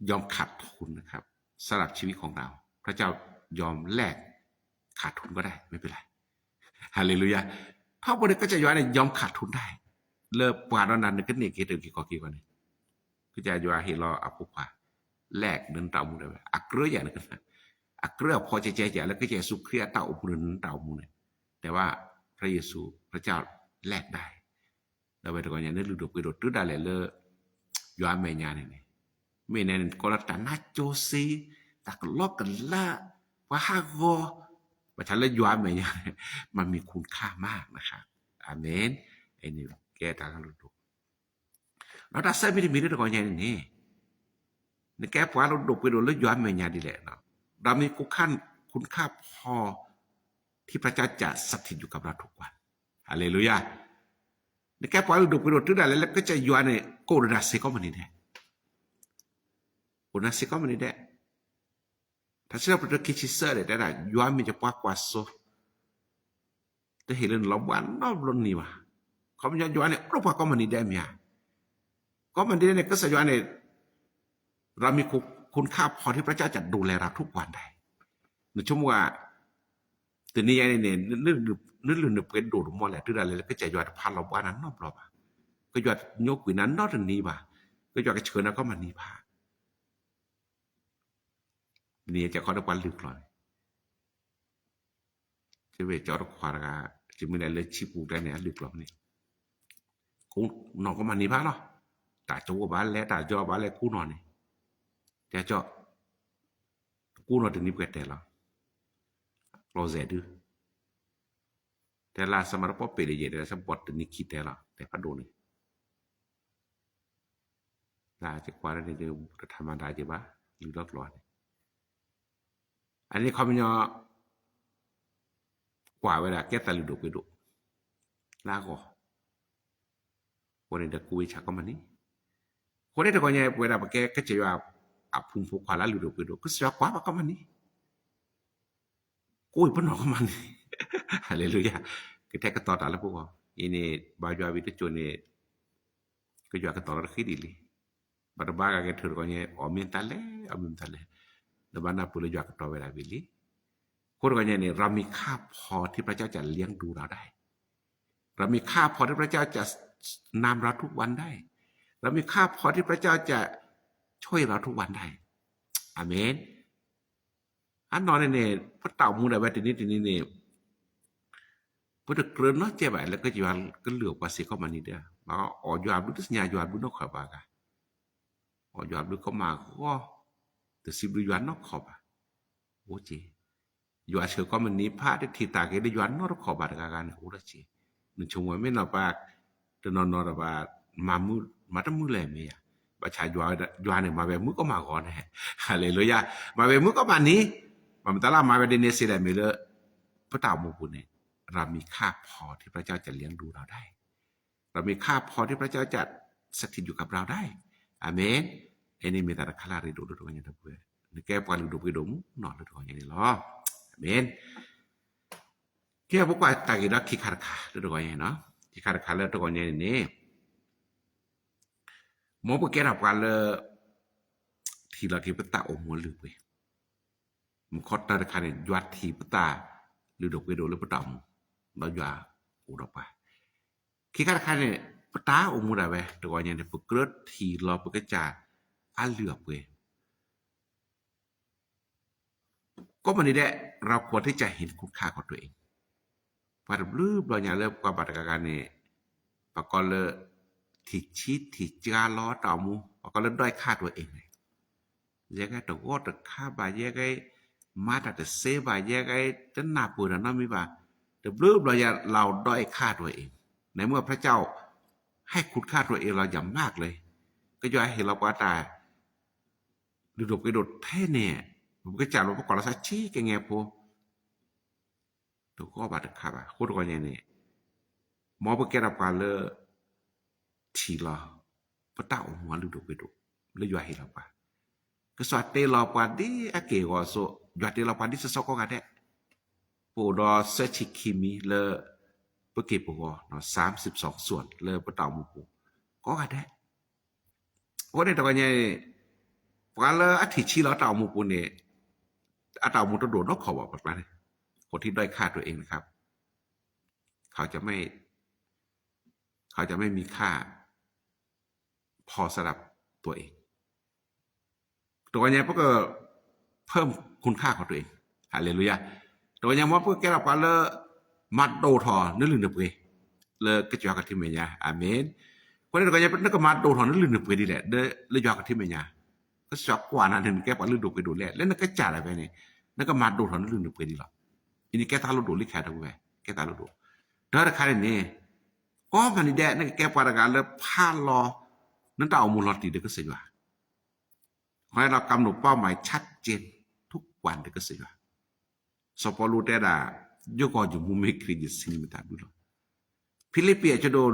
ยอมขาดทุนนะครับ สำหรับชีวิตของเรา พระเจ้ายอมแลกขาดทุนก็ได้ ไม่เป็นไร ဟါလ့လူယၤ, ထီဘိန့ၣ် ကစၢ်ယွၤန့ၣ် ยอมขาดทุนได้ လၢပှၤဒီးနၤနကန့ၢ်က့ၤတၢ်အုၣ်က့ၤခီၣ်က့ၤအဂီၢ်န့ၣ် ကစၢ်ယွၤဟ့ၣ်လီၤအဖိခွါ แลก ဒီးနတၢ်အိၣ်မူဒၣ်ဝဲ အကြၢးယၤန့ၣ် အကြၢးအဖီကဲကဲကဲ လၢကစၢ်ယ့ၣ်ၡူးခရံာ်အတၢ်အိၣ်မူဒီးနတၢ်အိၣ်မူန့ၣ် แต่ว่าพระเยซู พระเจ้าแลกได้ ဒီးဝဲတဂီၤညါန့ၣ် လုၢ်ဒိၣ်ပှ့ၤဒိၣ်တုၤဒၣ်လဲာ်လၢ ယွၤအမဲာ်ညါန့ၣ်န့ၣ် မ့ၢ်န့ၣ်န့ၣ် ကိးလၢတၢ်နါစိၤစ့ တၢ်ကလီကလါ ပှၤဟးဂီၤ ဘၣ်ဆၣ်လၢယွၤအမဲာ်ညါန့ၣ် มันมีคุณค่ามากนะครับ อาเมน အံၤန့ၣ်ကဲတၢ်လၢလုၢ်ဒိၣ် ဒီးတၢ်ဆၢမံၤတမံၤလၢတဂီၤညါန့ၣ်န့ၣ် နကဲပှၤလုၢ်ဒိၣ်ပှ့ၤဒိၣ်လၢယွၤအမဲာ်ညါဒ်လဲၣ်, ဒီးမ့ၢ် คุณค่า คุณค่าพอ ที่พระเจ้าจะสถิตอยู่กับเราทุกวัน ဟါလ့လူယၤ, နကဲပှၤလုၢ်ဒိၣ်ပှ့ၤဒိၣ်တုၤဒၣ်လဲာ်လၢကစၢ်ယွၤန့ၣ် ကအိၣ်ဒီးနၤစ့ၢ်ကီးမနုၤဒဲး, အိၣ်နၤစ့ၢ်ကီးမနုၤဒဲး ထါစံးထီၣ်ပတြၢၤခံဆံသၢဒဲး တဲဒၣ် ယွၤမ့ၢ်ယပှၤကွၢ်စိ တဟ့ၣ်လၢနလီၤဘှါနီတဘျီနံၤဘၣ်. ခီပညီယွၤန့ၣ် အိၣ်ဒီးပှၤကိးမုၢ်နံၤဒဲးမ့ၢ်ဧါ. ကိးမုၢ်နံၤဒဲးန့ၣ် ကစၢ်ယွၤန့ၣ် เรามีคุณค่าพอที่พระเจ้าจะดูแลเราทุกวันได้ နဆိကမိၣ်ဧါ, တနံၤညါန့ၣ်န့ၣ် နလုၢ်နပှ့ၤဒိၣ်တမီၢ်လဲၣ် တုၤဒၣ်လဲာ်လၢကစၢ်ယွၤတဖးလီၤဘှါနၤနီတဘျီဘၣ်. ကစၢ်ယွၤညိကွံာ်နၤနီတနံၤဘၣ်. ကစၢ်ယွၤကဆှၢနၤကီၢ်မနံၤဖး တနံၤညါကခီဒီးပှၤလုၢ်ကျိာ်န့ၣ် ကဝဲၢ်ကၠီတခွါတဂၤ ကမ့ၢ်ဒၣ်လၢဆံပူၤတဂၤန့ၣ် အလုၢ်ကျိာ်န့ၣ် ကူၣ်နီၢ်ကီၢ်မနံၤဖးလီၤ. တၢ်ကဝီၤဘၣ်လဲၣ် တၢ်ကီဘၣ်လဲၣ် ကူၣ်နီၢ်န့ၣ် တဲကၠီ ကူၣ်နီၢ်တနံၤပှဲၤတဲာ်လီၤ. ကျိာ်စဲးဒု တဲလၢစမၤတပီၢ်ပ့ၤလၢယဲၢ် တဲလၢစဘီတနံၤခံတဲာ်လီၤ တဲဖးဒိၣ်န့ၣ် လၢကကွၢ်န့ၣ် တထးမၤဒါက့ၤဘၣ် လုၢ်ထီၣ်ကျိာ်န့ၣ် အန့ၣ်ခီပညီ ကွၢ်ဝဲဒၣ်ကဲသးလုၢ်ဒိၣ်ပှ့ၤဒိၣ် လၢအဂီၢ် အဃိန့ၣ်ဒီးကူဝဲဆၣ်ကီၢ်မနံၤ အဃိန့ၣ်တဂီၤညါ ပဝဲဒၣ်ပကဲကစၢ်ယွၤအဖိမုၣ်ဖိခွါလၢအလုၢ်ဒိၣ်ပှ့ၤဒိၣ် ကစၢ်ယွၤကွၢ်ဘၣ်ကီၢ်မနံၤ ကူဝဲပနီၢ်ကီၢ်မနံၤ ဟါလ့လူယၤ ကထဲကတီၤတၢ်လၢပဂီၢ် အံၤန့ၣ် ဘါယွၤဝံၤတစိၤန့ၣ် ကယွၤကတီၤလီၤတဃံဒ်လံ ဘၣ်တဘါဂၤက့ၤထုးတဂီၤညါ အီၣ်မ့ၢ်တၢ်လဲၣ် အီၣ်မ့ၢ်တၢ်လဲၣ် နဘၣ်နၢ်ပၢၢ်လၢယွၤကတီၤဝဲဒၣ်ဝံၤလံ အဃိတဂီၤညါန့ၣ် เรามีข้าวพอที่พระเจ้าจะเลี้ยงดูเราได้ เรามีข้าวพอที่พระเจ้าจะ นำเราทุกวันได้ เรามีข้าวพอที่พระเจ้าจะช่วยเราทุกวันได้ อาเมน အနီၢ်န့ၣ်န့ၣ် ပတၢ်အိၣ်မူဒၣ်ဝဲတနံၤတနံၤန့ၣ် ပတကြၢးနီတစဲးဘၣ်လၢကစၢ်ယွၤကလုၢ်အပှၤစ့ၢ်ကီးမနုၤဒဲး ဘၣ်အီၣ်ယွၤဘျုးတသ့ၣ်ညါယွၤဘျုးနီတခီၣ်ဘၣ်ဂၤ အီၣ်ယွၤဘျုးကီမးဂီၢ် တစံးဘျုးယွၤနီတခီၣ်ဘၣ် အိၣ်က့ၤ ယွၤဆှၢကီၢ်မနံၤဖးတထံၣ်တၢ်က့ၤလၢယွၤနီတခီၣ်ဘၣ်တဂၤဂၤန့ၣ် အိၣ်ဒီးက့ၤ နဆိကမိၣ်မ့ၢ်နီၢ်ပၢ် တနီၤနီၤဒီးဘၣ် မၤမုာ် မၤတမုာ်လဲၣ်မ့ၢ်ယၤ ဘၣ်ဆၣ်ယွၤန့ၣ် မၤဝဲမုာ်ကီမးဂီၢ်န့ၣ် ဟါလ့လူယၤ မၤဝဲမုာ်ကီမးနံၤ မၤမတၤလၢမၤဝဲဒ်န့ၣ်စ့ၢ်ဒၣ်မ့ၢ်လၢ ပတၢ်အိၣ်မူပူၤန့ၣ် เรามีข้าวพอที่พระเจ้าจะเลี้ยงดูเราได้ เรามีข้าวพอที่พระเจ้าจะสถิตอยู่กับเราได้ อาเมน အန့ၣ်မ့ၢ်တၢ်တခါလၢအရ့ဒိၣ်လၢတဂီၤညါတပူၤ နကဲပှၤလုၢ်ဒိၣ်ပှ့ၤဒိၣ်မူနီၢ်လၢတဂီၤညါန့ၣ်လီၤ အၤမ့ၣ် ကဲပကွၢ်တၢ်ဂ့ၢ်ဒီးခံခါတခါလၢတဂီၤညါနီၤ ခံခါတခါလၢတဂီၤညါန့ၣ်န့ၣ် မ်ပကဲထီၣ်ပှၤလၢ ထံၣ်လီၤက့ၤပတၢ်အိၣ်မူအလုၢ်အပှ့ၤ မုၢ်ခီတၢၢ်တခါန့ၣ် ယွၤထံၣ်ပတၢ်လုၢ်ဒိၣ်ပှ့ၤဒိၣ်လၢပတၢ်အိၣ်မူ ဒီးယွၤအိၣ်ဒီးပှၤ ခံခါတခါန့ၣ် ပတၢ်အိၣ်မူဒၣ်ဝဲ တဂီၤညါန့ၣ် ပကြၢးထံၣ်လီၤပကစၢ်အလုၢ်အပှ့ၤ ကိးမုၢ်နံၤဒဲး เราควรที่จะเห็นคุณค่าของตัวเอง ပှၤတဘျုးဘျီညါလၢပှၤဘၣ်တဂၤဂၤန့ၣ် ပှၤကိးလၢ ထံၣ်ဆံးထံၣ်စှၤလီၤတၢ်အိၣ်မူ ပှၤကိးလၢ ด้อยค่าตัวเอง န့ၣ် ယဲကဲတဂီၢ်တခါဘၣ် ယဲကဲ မၤတၢ်တသ့ဘၣ် ယဲကဲတနၢ်ပၢၢ်တၢ်နီတမံၤဘၣ် တဘျုးဘျီညါ เราด้อยค่าตัวเอง ในเมื่อพระเจ้าให้คุณค่าตัวเองเราอย่างมากเลย ကစၢ်ယွၤဟ့ၣ်လီၤပှၤတၢ် လုၢ်ဒိၣ်ပှ့ၤဒိၣ်ထဲန့ၣ် ပကစၢ်လီၤပကွၢ်လီၤသးဆံးကဲငဲဖိ တဂီၢ်ဘၣ်တခါဘၣ် အဃိတဂီၤညါန့ၣ် မ်ပကဲထီၣ်ပှၤလၢ ထံၣ်လီၤ ပတၢ်အိၣ်မူအလုၢ်ဒိၣ်ပှ့ၤဒိၣ် လၢယွၤဟ့ၣ်လီၤပှၤ ကစၢ်တ့လီၤပှၤဒ်အက့ၢ်အဂီၤအသိး ယွၤတ့လီၤပှၤဒ်စီစီကိးဂၤဒဲး ပအိၣ်ဒီးသၢဆံခံမံၤလၢ ပက့ၢ်ပဂီၤ သၢဆံသွံလၢပတၢ်အိၣ်မူပူၤ ကိးဂၤဒဲး အဃိန့ၣ်တဂီၤညါန့ၣ် ပှၤလၢအထံၣ်ဆံးလီၤတၢ်အိၣ်မူပူၤန့ၣ် အတၢ်အိၣ်မူတဒိၣ်နီတခီၣ်ဘၣ် ပကျါန့ၣ် คนที่ด้อยค่าตัวเองนะครับ เขาจะไม่ เขาจะไม่มีค่าพอสำหรับตัวเอง တဂီၤညါပက เพิ่มคุณค่าของตัวเอง ฮาเลลูยา တဂီၤညါ မ်ပကဲထီၣ်ပှၤလၢ မၤဒိၣ်ထီၣ်နလုၢ်နပှ့ၤ လၢကစၢ်ယွၤကထံၣ်မဲာ်ညါ အၤမ့ၣ် အဃိန့ၣ်တဂီၤညါ နကမၤဒိၣ်ထီၣ်နလုၢ်နပှ့ၤဒ်လဲၣ် လၢယွၤကထံၣ်မဲာ်ညါ ကစၢ်ယွၤကွၢ်နၤန့ၣ် နကဲပှၤလုၢ်ဒိၣ်ပှ့ၤဒိၣ်လဲၣ် လၢနကစၢ်ဒၣ်ဝဲန့ၣ် နကမၤဒိၣ်ထီၣ်နလုၢ်နပှ့ၤဒ်လဲၣ် အံၤန့ၣ်ကဲသးလိၣ်ဒိၣ်လံခဲတဝဲ ကဲသးလိၣ်ဒိၣ် တၢ်တခါန့ၣ်န့ၣ် ကိးမုၢ်နံၤဒဲး နကကဲပှၤတဂၤလၢဖးလီၤ နတၢ်အိၣ်မူလီၤတံၢ်ဒီးကစၢ်ယွၤ ขอให้เรากำหนดเป้าหมายชัดเจนทุกวันဒီးကစၢ်ယွၤ စီၤပီလူးတဲဒၣ် ယဂီၢ်ယမူမ့ၢ်ခရံာ် ယစံးန့ၢ်မတၤဒုလီၤ ဖံလံးပံး အဆၢဒိၣ်သၢ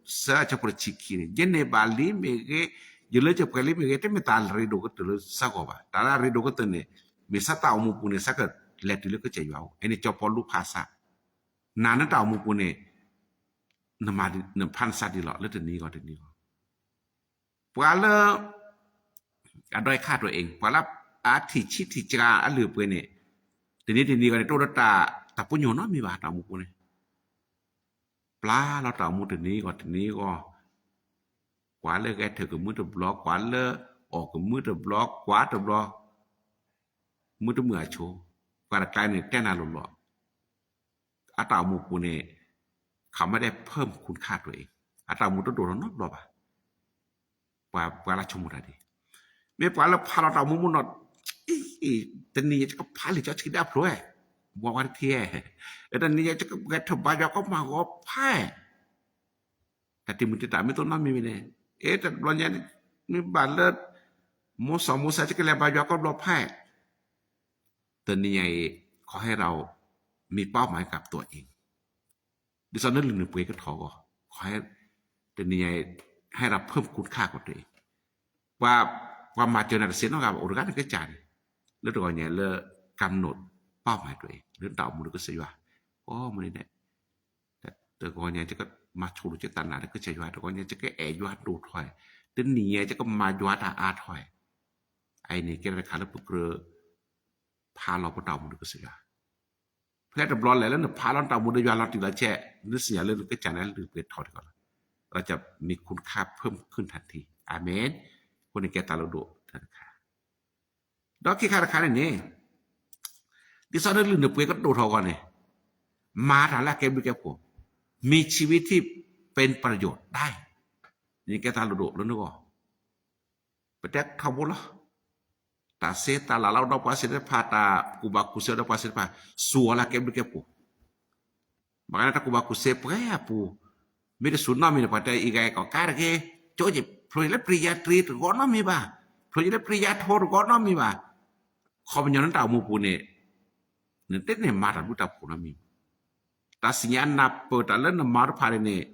အဆၢဖိတဆံခံန့ၣ် ယန့ၢ်ဘၣ်လံမ့ၢ်ဂ့ၤ, ယလၢယပှဲၤလံမ့ၢ်ဂ့ၤ, တမ့ၢ်တၢ်ရ့ဒိၣ်ကတၢၢ်လၢဆၢကီၢ်ဘၣ်. တၢ်လၢအရ့ဒိၣ်ကတၢၢ်န့ၣ် မ့ၢ်ဆၢတၢ်အိၣ်မူပူၤန့ၣ် ဆၢကလဲၤတုၤလၢကစၢ်ယွၤအအိၣ်. အန့ၣ်စီၤပီလူးဖးစၢ်, နၤနတၢ်အိၣ်မူပူၤန့ၣ် နဖးနစၢ်ဒ်လဲၣ်လၢတနံၤဂီၢ်တနံၤဂီၢ် ပှၤလၢ အဒိၣ်ခါတအိၣ်အံၤ ပှၤလၢအထံၣ်ဆံးထံၣ်စှၤအလုၢ်အပှ့ၤန့ၣ် တနံၤတနံၤဂီၢ်န့ၣ် တအိၣ်ဒီးတၢ် တၢ်ပညိၣ်နီတမံၤဘၣ် တၢ်အိၣ်မူပူၤန့ၣ် ပျၢ်လီၤတၢ်အိၣ်မူတနံၤဂီၢ်တနံၤဂီၢ်, ကွၢ်လၢဂဲၤထၢၣ်ကမုၢ်တဘျီ, ကွၢ်လၢအီၣ်ကမုၢ်တဘျီ, ကွၢ်တဘျီ, မုၢ်တမုာ်အဆိ, ပှၤတကျါန့ၣ် တဲနၤလိၤလိၤ, အတၢ်အိၣ်မူပူၤန့ၣ် เขาไม่ได้เพิ่มคุณค่าตัวเอง အတၢ်အိၣ်မူတဒိၣ်ထီၣ်နီတဘျီဘၣ်. ပှၤ ပှၤလၢဆိကမိၣ်တၢ်ဒ်, မ့ၢ်ပှၤလၢဖးလီၤတၢ်အိၣ်မူမုၢ်နီၢ်, တနံၤယကဖးလံာ်စီဆှံဒၣ်ဖျိ, ဝါဝါတထံ, တနံၤယကဂဲၤထၢၣ်ဘါယွၤကီးမၤဂီၤဖး တၢ်တံာ်မုၢ်တံာ်တာ်မ့ၢ်တအိၣ်နီတမံၤမံၤန့ၣ်, အဲ တဘျီညါ မ့ၢ်ဘၣ်လၢ မိၢ်စီၤမိၢ်စၢ် ယကလဲၤဘါယွၤကီးဘျီဖး, တနံၤညါအံၤ ขอให้เรามีเป้าหมายกับตัวเอง ဒ်သိးနလုၢ်နပှ့ၤကထီၣ်အဂီၢ်, တနံၤညါအံၤ ให้เราเพิ่มคุณค่ากับตัวเอง ပှၤ ပှၤမၤစၢၤနၤတစ့ၢ်နီတဂၤဘၣ်, အိၣ်တဂၤန့ၣ်ကစၢ်န့ၣ်, လၢတဂီၤညါလၢ กำหนดเป้าหมายตัวเอง လၢနတၢ်အိၣ်မူဒီးကစၢ်ယွၤ, ကိးမုၢ်နံၤဒဲး တဂီၤညါ ယကမၤဆိၣ်ဂ့ၤယသးနးဒီးကစၢ်ယွၤ, တဂီၤညါ ယကအဲၣ်ယွၤဒိၣ်ထီၣ်, တနံၤညါ ယကမၤယွၤတၢ်အါထီၣ်, အအံၤန့ၣ် ကဲထီၣ်တၢ်တခါလၢပကြၢး ဖးလီၤပတၢ်အိၣ်မူဒီးကစၢ်ယွၤ, ဖဲတဘျီလဲၣ်လၢနဖးလီၤနတၢ်အိၣ်မူဒီးယွၤလီၤတံၢ်လီၤဆဲး, နသ့ၣ်ညါလၢနကစၢ်န့ၣ်လုၢ်ပှ့ၤထီၣ်တဂီၢ်လီၤ, เราจะมีคุณค่าเพิ่มขึ้นทันที อาเมน အဃိန့ၣ်ကဲတၢ်လၢဒိၣ်တၢ်တခါ ဒီးခံခါတခါန့ၣ်န့ၣ်, ဒ်သိးနလုၢ်နပှ့ၤကဒိၣ်ထီၣ်အဂီၢ်န့ၣ်, မၤတၢ်လၢအကဲဘျုးကဲဖှိၣ်, มีชีวิตที่เป็นประโยชน์ได้, န့ၣ်ကဲတၢ်လၢဒိၣ်လၢနဂီၢ်, ပတဲထီဘိလီၤ, တၢ်စ့တၢ်လၤလၢအအိၣ်ဒီးပှၤသ့ၣ်တဖၣ်, တၢ်ကူၣ်ဘၣ်ကူၣ်သ့ဒီးပှၤသ့ၣ်တဖၣ်, စူၢ်အီၤလၢအကဲဘျုးကဲဖှိၣ် ဘၣ်ဃးန့ၣ် တၢ်ကူၣ်ဘၣ်ကူၣ်သ့ပှဲၤအပူၤ, မ့ၢ်တစူၢ်နီတမံၤန့ၣ် ပှၤတဲအံၤဂၤအံၤကီၢ်ကါတဂ့ၤ, ကၠိက့ၤ ဖျိယလၢပျံၤယၤတြံၤတဂီၢ်နီတမံၤဘၣ်, ဖျိယလၢပျံၤယၤထိတဂီၢ်နီတမံၤဘၣ်, ခီပညီနတၢ်အိၣ်မူပူၤန့ၣ်, နတန့ၢ်မၤတၢ်ဘျုးတၢ်ဖှိၣ်နီတမံၤ, တၢ်စံၣ်ညါနၢ်ပၢၢ်တၢ်လၢနမၤတဖၣ်န့ၣ်န့ၣ်,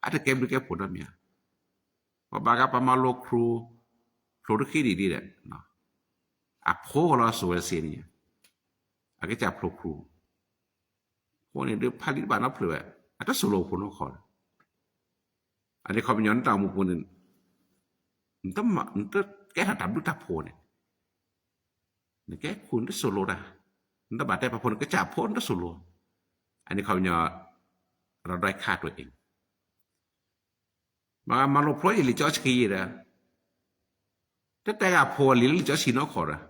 အတကဲဘျုးကဲဖှိၣ်နီတမံၤဧါ. ပှၤဘၣ်ဂၤပှၤမၤလိခရူၣ်, ဖျိတခံဒံးဒံးဒီး, အဖိလီၤစိၤဝဲစ့န့ၣ်, အကစၢ်ဖျိခရူၣ်, အဃိန့ၣ်ဒုးဖးလံာ်တဘၣ်နီတဖျၢၣ်ဝဲ, အတစိၢ်လိာ်ဖိနီတခီဒီး, အန့ၣ်ခီပညီနတၢ်အိၣ်မူပူၤန့ၣ်, နတကဲထီၣ်တၢ်ဘျုးတၢ်ဖှိၣ်န့ၣ်, နကဲခူၣ်နတစိၢ်လိာ်တၢ်, နတဘၣ်တဲပှၤဖိန့ၣ် ကစၢ်ဖိနတစိၢ်လိာ်, အန့ၣ်ခီပညီ, ဒီးဒွဲၣ်ခါတွဲအံၤ မၤလိဖျိယလံာ်စီဆှံယံၤဒီး, တတဲဂၤဖိလံာ်လၢလံာ်စီဆှံနီတခီဒီး,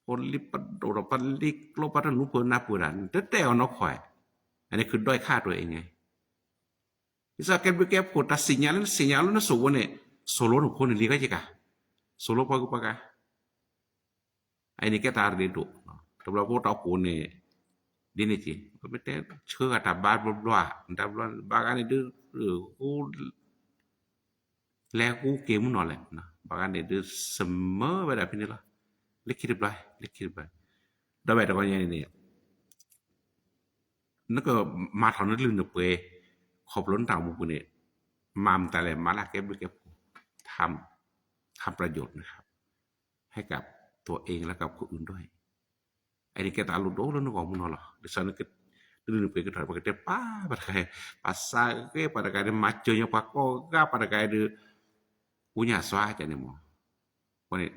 ဖိလံာ်ပဒိၣ်ဒီးပလံာ်ကျိပတနူဖၢနၢ်ပၢၢ်တၢ် တတဲအီၤနီတခီ, အန့ၣ်ခုဒွဲၣ်ခါတွဲအံၤန့ၣ်, ဒ်သိးကဲဘျုးကဲဖှိၣ်တၢ်စံၣ်ညါလၢနစံၣ်ညါလၢနစိၢ်ဖိန့ၣ်, စိၢ်လိနဖိန့ၣ်လံၤကဲက့ၤကါ, စိၢ်လိပှၤဂုၤပှၤဂၤ အအံၤန့ၣ်ကဲတၢ်ရ့ဒိၣ်, တဘျီဖိတၢ်အိၣ်ဖှိၣ်န့ၣ်, ဒ်န့ၣ်က့ၤ ပမ့ၢ်တဲဆှၢဂၤတၢ်ဘါဘျီဘျီ, တၢ်ဘျီဘၣ်ဂၤန့ၣ်ဒုး, လဲၤဃူက့ၤမုၢ်နီၢ်လဲၣ်, ဘၣ်ဂၤန့ၣ်ဒုး စမၢဝဲဒၣ်ဖဲန့ၣ်လီၤ, လၢခံတဘျီ, လၢခံတဘျီ, ဒီးဝဲတဂီၢ်ညါန့ၣ်န့ၣ် နကမၤထီၣ်နလုၢ်နပှ့ၤ, ခီဖျိနတၢ်အိၣ်မူပူၤန့ၣ်, မၤမတၤလဲၣ် မၤလၢကဲဘျုးကဲဖှိၣ်, ทำประโยชน์นะครับ ให้กับตัวเองและกับคนอื่นด้วย, အန့ၣ်ကဲတၢ်လိၣ်ဒိၣ်လၢနဂီၢ်မုၢ်နီၢ်လီၤ. ဒ်သိးနကလုၢ်နပှ့ၤကထီၣ် ပကတဲပာ်ပှၤတဂၤ, ပှၤစးဂ့ၤပှၤတဂၤဒီး မၤစၢၤညီပှၤကိးဂၤပှၤတဂၤဒီး, ပူညါစွါကန့ၣ်မး, အဃိန့ၣ်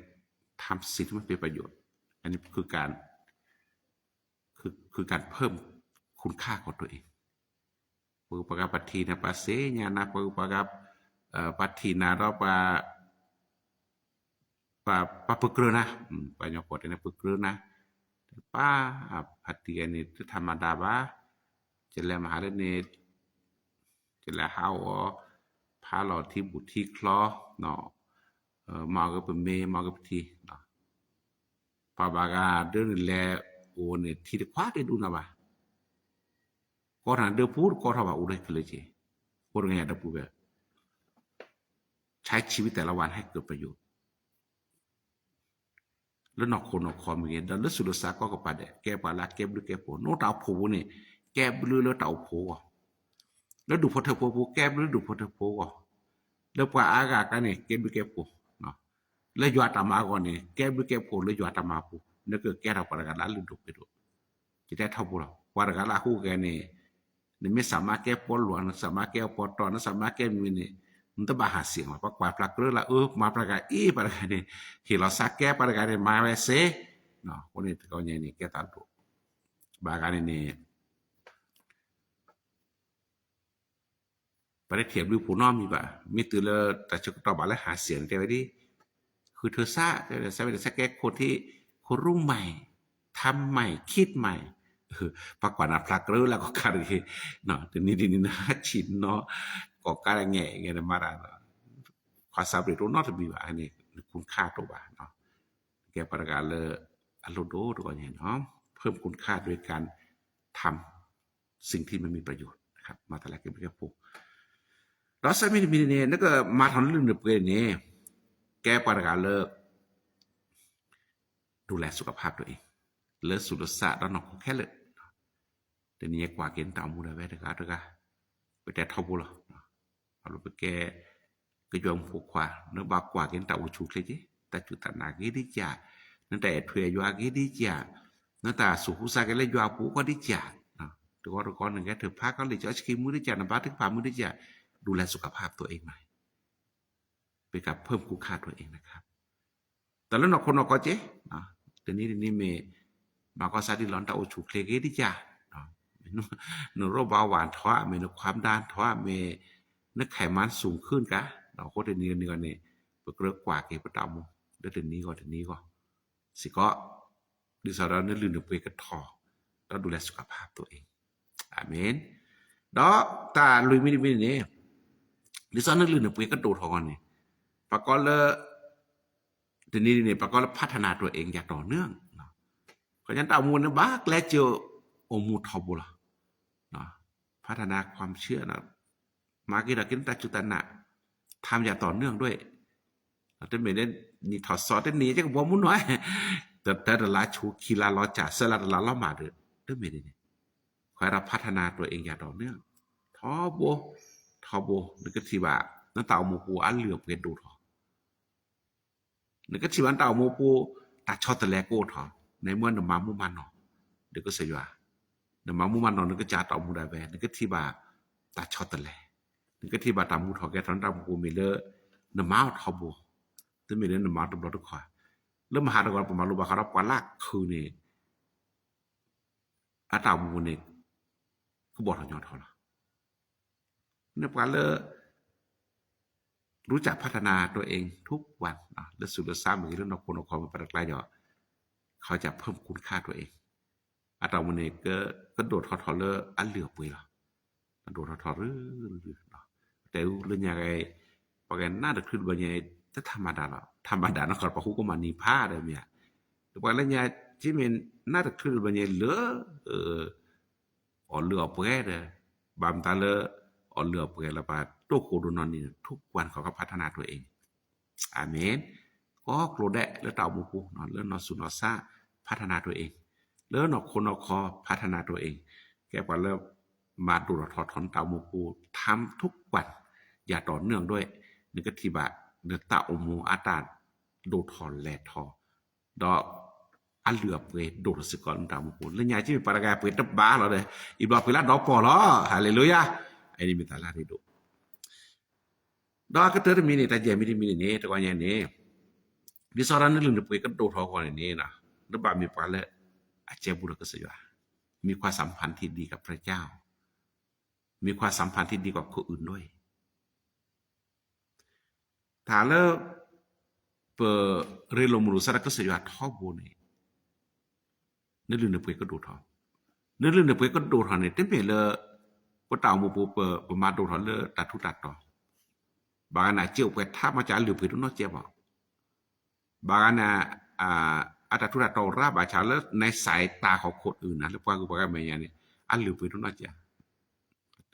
ทำสิ่งที่มันเป็นประโยชน์, อันนี้คือการ คือการเพิ่มคุณค่าของตัวเอง, ပှၤဂၤပှၤထံၣ်နၤ ပှၤသ့ၣ်ညါနၤ, ပှၤဂၤပှၤထံၣ်နၤဒီး ပှၤပကြၢးနၤ, ပှၤကညီဖိတဲန့ၣ် ပကြၢးနၤ, ပၢ် ဖါတံၢ်ဂၤန့ၣ် တထးမၤဒါဘၣ်, ကလဲၤမဟါလၢန့ၣ်, ကလဲၤဟးဂီၤ, ဖးလီၤထံဘူၣ်ထံချီ, မၤကပမ့ၢ်မၤကပထံ, ပှၤဘၣ်ဂၤဒၢနလဲၤအိၣ်န့ၣ် ထံတခွါတဒူၣ်နၤဘၣ်, ကီထီၣ်နၤဒၢပူၤတကီထီၣ်ဘၣ် အိၣ်ဒီးဖဲလဲၣ်က့ၤ, အိၣ်တဂၤညါဒီပုၢ်ဝဲၢ် ใช้ชีวิตแต่ละวันให้เกิดประโยชน์ လၢနီၢ်ခိနီၢ်ခီမ့ၢ်ဂ့ၤ, ဒီးလၢသူၣ်လၢသးကီၢ်ကပၤဒဲး ကဲပှၤလၢအကဲဘျုးကဲဖှိၣ်, နအိၣ်တၢ်အိၣ်ဖှိၣ်ပူၤန့ၣ် ကဲဘျုးလၢတၢ်အိၣ်ဖှိၣ်အဂီၢ်, လၢဒူၣ်ဖိထၢဖိပူၤ ကဲဘျုးလၢဒူၣ်ဖိထၢဖိအဂီၢ်, လၢပှၤအါဂၤအကျါန့ၣ် ကဲဘျုးကဲဖှိၣ်, လၢယွၤတၢ်မၤအဂီၢ်န့ၣ် ကဲဘျုးကဲဖှိၣ်လၢယွၤတၢ်မၤပူၤ, နကကဲထီၣ်ပှၤတဂၤလၢအလုၢ်ဒိၣ်ပှ့ၤဒိၣ်, ယတဲထီဘိလီၤ. ပှၤတဂၤလၢအဃိဂဲၤန့ၣ်, နမ့ၢ်စၢ်မၤကဲပီလူၤ, နစၢ်မၤကဲအပီတီၢ်, နစၢ်မၤကဲမနုၤန့ၣ်, နတဘၣ်ဟးဆံးမး, ပှၤကွၢ်ပျၢ်ကြၢးလၢ အၢ မၤပှၤတဂၤအံၤ ပှၤတဂၤန့ၣ်, ဟ့ၣ်လီၤစၢ်ကဲပှၤတဂၤန့ၣ် မၤဝဲစ့ၢ်, အဃိန့ၣ်တဂီၢ်ညါန့ၣ် ကဲတၢ်လိၣ် ဘၣ်ဂၤန့ၣ်န့ၣ် ပတထံၣ်ဘျုးဖှိၣ်နီတမံၤဘၣ်. မ့ၢ်တုၤလၢတၢ်ဆၢကတီၢ်ဘၣ်လၢဟးဆှဲးန့ၣ်တဲဝဲဒ် ဃုထၢစး တဲဝဲဒ် စးဝဲဒ် စးကဲခိၣ်ထံး ခိၣ်ရူမဲာ် ထါမဲာ် ခံမဲာ် ပှၤကွၢ်နၤဖျါကြၢးလၢကီၢ်ကါတဂ့ၤ, တနံၤတနံၤနဟးဆံးနီၤ ကီၢ်ကါတဂ့ၤ ဂ့ၤနမၤတၢ် ခွါစးဘြ့ၣ်တအိၣ်နီတမံၤဘၣ်န့ၣ် နကူၣ်ခါတအိၣ်ဘၣ်. ကဲပှၤတဂၤလၢ အလိၣ်ဒိၣ်တဂီၢ်ညါနီၤ เพิ่มคุณค่าด้วยการทำสิ่งที่มันมีประโยชน์ นะครับ မၤတၢ်လၢကဲဘျုးကဲဖှိၣ် ဒီးစဲမံၤတမံၤန့ၣ် နကမၤထီၣ်နလုၢ်နပှ့ၤန့ၣ် ကဲပှၤတဂၤလၢ ดูแลสุขภาพตัวเอง လၢသူၣ်လၢသးဒီးနီၢ်ခိခဲလၢာ် တနံၤအံၤကွၢ်က့ၤနတၢ်အိၣ်မူဒၣ်ဝဲတဂၤတဂၤ ပတဲထီဘိလီၤ. အလီၢ်ပကဲ ကယွၤမုၣ်ဖိခွါ နဘၣ်ကွၢ်က့ၤနတၢ်အိၣ်ဆူၣ်အိၣ်ချ့က့ၤ တၢ်စူၢ်တၢ်နာ်ဂ့ၤဒ်ကၢ်, နတၢ်အဲၣ်ထွဲယွၤဂ့ၤဒ်ကၢ်, နတၢ်သူၣ်ဟူသးက့ၤလၢယွၤအပူၤကီၢ်ဒ်ကၢ်, တဂီၤတဂီၤနကဟဲထုးဖးကီလံာ်စီဆှံမုၢ်ဒ်ကၢ် နဘါထုကဖၣ်မုၢ်ဒ်ကၢ် ดูแลสุขภาพตัวเอง မး เป็นการเพิ่มคุณค่าตัวเอง นะครับ တၢ်လၢနီၢ်ခိနီၢ်ခီက့ၤ တနံၤတနံၤမ့ၢ် မၤကီၢ်စးဒ်လီၤ နတၢ်အိၣ်ဆူၣ်အိၣ်ချ့ဂ့ၤဒ်ကၢ်, နရိၣ်ဘၣ်ဝၣ်ထီၣ် မ့ၢ်နခွါမဒါထီၣ် မ့ၢ်နခဲမၤစူၢ်ခုၣ်ကါ, ဒီးအဃိတနံၤတနံၤဂီၢ်န့ၣ် ပကြၢးကွၢ်က့ၤပတၢ်အိၣ်မူ လၢတနံၤဂီၢ်တနံၤဂီၢ် စ့ၢ်ကီး ဒ်သိးဒီးနလုၢ်နပှ့ၤကထီၣ် ဒီး ดูแลสุขภาพตัวเอง အၤမ့ၣ်. ဒီးတၢ်လွံၢ်မံၤတမံၤန့ၣ် ဒ်သိးနလုၢ်နပှ့ၤကဒိၣ်ထီၣ်အဂီၢ်န့ၣ် ပှၤကိးလၢ တနံၤန့ၣ် ပှၤကိးလၢ พัฒนาตัวเองอย่างต่อเนื่อง ခီညါတၢ်အိၣ်မူန့ၣ် ဘၣ်ကျဲစၢၤအိၣ်မူထီဘိလီၤ. พัฒนาความเชื่อ မၤက့ၤထီၣ်က့ၤနတၢ်စူၢ်တၢ်နာ် ทำอย่างต่อเนื่องด้วย တမ့ၢ်လၢ နံၣ်ထီၣ်စီၤတနံၤ ယကဘီမုၢ်နီၤ တတၢတလါဆူခံလါလီၤစၢ် သၢလါတလါလီၤမၢ်ဒီး တမ့ၢ်ဒ်န့ၣ် ခီဒီး พัฒนาตัวเองอย่างต่อเนื่อง ထီဘိ ထီဘိ နကထံၣ်ဘၣ် နတၢ်အိၣ်မူပူၤအလုၢ်အပှ့ၤဒိၣ်ထီၣ် နကထံၣ်ဘၣ်နတၢ်အိၣ်မူပူၤ တၢ်ဆီတလဲကအိၣ်ထီၣ် နမ့ၢ်နမၤမူမၤနီၣ် ဒီးကစၢ်ယွၤ နမၤမူမၤနီၣ် နကစၢ်တၢ်အိၣ်မူဒၣ်ဝဲ နကထံၣ်ဘၣ် တၢ်ဆီတလဲ နကထံၣ်ဘၣ်တၢ်မူထီၣ်ကဲထီၣ် နတၢ်အိၣ်မူပူၤမ့ၢ်လၢ နမၤအီၤထီဘိ တမ့ၢ်လၢနမၤတဘျီတခီၣ် လၢမဟါတဂီၤ ပမၤလိဘၣ်ဃးဒီးပှၤလၢခုးန့ၣ် အတၢ်အိၣ်မူန့ၣ် ကဘီၣ်ထီၣ်ညီထီၣ်လီၤ. န့ၣ်ပှၤလၢ รู้จักพัฒนาตัวเองทุกวัน လၢသူၣ်လၢသးမ့ၢ်ဂ့ၤ လၢနီၢ်ခိနီၢ်ခီမ့ၢ်ပှၤတကျါဒီး เขาจะเพิ่มคุณค่าตัวเอง အတၢ်အိၣ်မူန့ၣ် ကဒိၣ်ထီၣ်ထီၣ်လၢအလုၢ်အပှ့ၤလီၤ. ဒိၣ်ထီၣ်ထီၣ်ရၢ တဲအူလၢညါဂ့ၤ ပှၤဂၤနၢ်တချုးတဘျီညါ တထါမၤဒၣ်လီၤ ထါမၤဒၣ်နီၢ်ကီၢ် ပှၤဟူကမၣ်နံၤဖးဒီးမ့ၢ်ဧါ ဒီးပှၤလၢညါ ကမ့ၢ်နၢ်တချုးတဘျီညါလၢ အီၣ်လုၢ်အီၣ်ပှဲၤဒီး ဘၣ်မတၤလၢ အီၣ်လုၢ်အီၣ်ပှဲၤလၢပှၤတိၢ်ဃိဒိၣ်နီၢ်န့ၣ် ထုးကွၢ်ခီကဖးထနၢ်တအိၣ်အံၤ အၤမ့ၣ် ကီကျိၤဒဲးလၢတၢ်အိၣ်မူပူၤ လၢနီၢ်ဆူၣ်နီၢ်ဆါ ဖးထနၢ်တအိၣ်အံၤ လၢနီၢ်ခိနီၢ်ခီ ဖးထနၢ်တအိၣ်အံၤ ကဲပှၤလၢ မၤဒိၣ်ထီၣ်ထီထီၣ်နတၢ်အိၣ်မူပူၤ ထါထုးကွၢ် ယၤတီၤနၢ်ဒွဲၣ် နကထံၣ်ဘၣ် နတၢ်အိၣ်မူအတၢ်ဒိၣ်ထီၣ်လဲၤထီၣ် ဒီး အလုၢ်အပှ့ၤဒိၣ်ထီၣ်စ့ၢ်ကီးလၢနတၢ်အိၣ်မူပူၤ လၢညါကမ့ၢ်ပှၤတဂၤပှ့ၤတဘၣ်လီၤဒီး အံၤဘျီပှ့ၤလၢဒီပီၢ်လီၤ ဟၤလ့လူယၤ အံၤန့ၣ်မ့ၢ်တၢ်လၢအရ့ဒိၣ် ဒီးအကတၢၢ်တမံၤန့ၣ် တၢ်ယဲၢ်မံၤတမံၤန့ၣ်န့ၣ် တဂီၢ်ညါန့ၣ် ဒ်သိးဒီးနလုၢ်နပှ့ၤကဒိၣ်ထီၣ်အဂီၢ်န့ၣ်န့ၣ် နဘၣ်မ့ၢ်ပှၤလၢ အကဲဘူးဒီးကစၢ်ယွၤ มีความสัมพันธ์ที่ดีกับพระเจ้า มีความสัมพันธ์ที่ดีกับคนอื่นด้วย တၢ်လၢ ပရ့လိာ်မုာ်လိာ်စးဒီးကစၢ်ယွၤထီဘိန့ၣ် နလုၢ်နပှ့ၤကဒိၣ်ထီၣ်, နလုၢ်နပှ့ၤကဒိၣ်ထီၣ်န့ၣ် တမ့ၢ်လၢ ပတၢ်အိၣ်မူပူၤ ပမၤဒိၣ်ထီၣ်လၢတၢ်ထူးတၢ်တီၤ, ဘၣ်ဂၤန့ၣ် စ့အိၣ်ပှဲၤထါမၤစၢ်အလုၢ်အပှ့ၤတနီၢ်ကဲဘၣ်, ဘၣ်ဂၤန့ၣ် အတၢ်ထူးတၢ်တီၤအိၣ်ရၣ် ဘၣ်ဆၣ်လၢ ในสายตาของคนอื่น န့ၣ် လၢပှၤဂုၤပှၤဂၤမဲာ်ညါန့ၣ် အလုၢ်အပှ့ၤတနီၢ်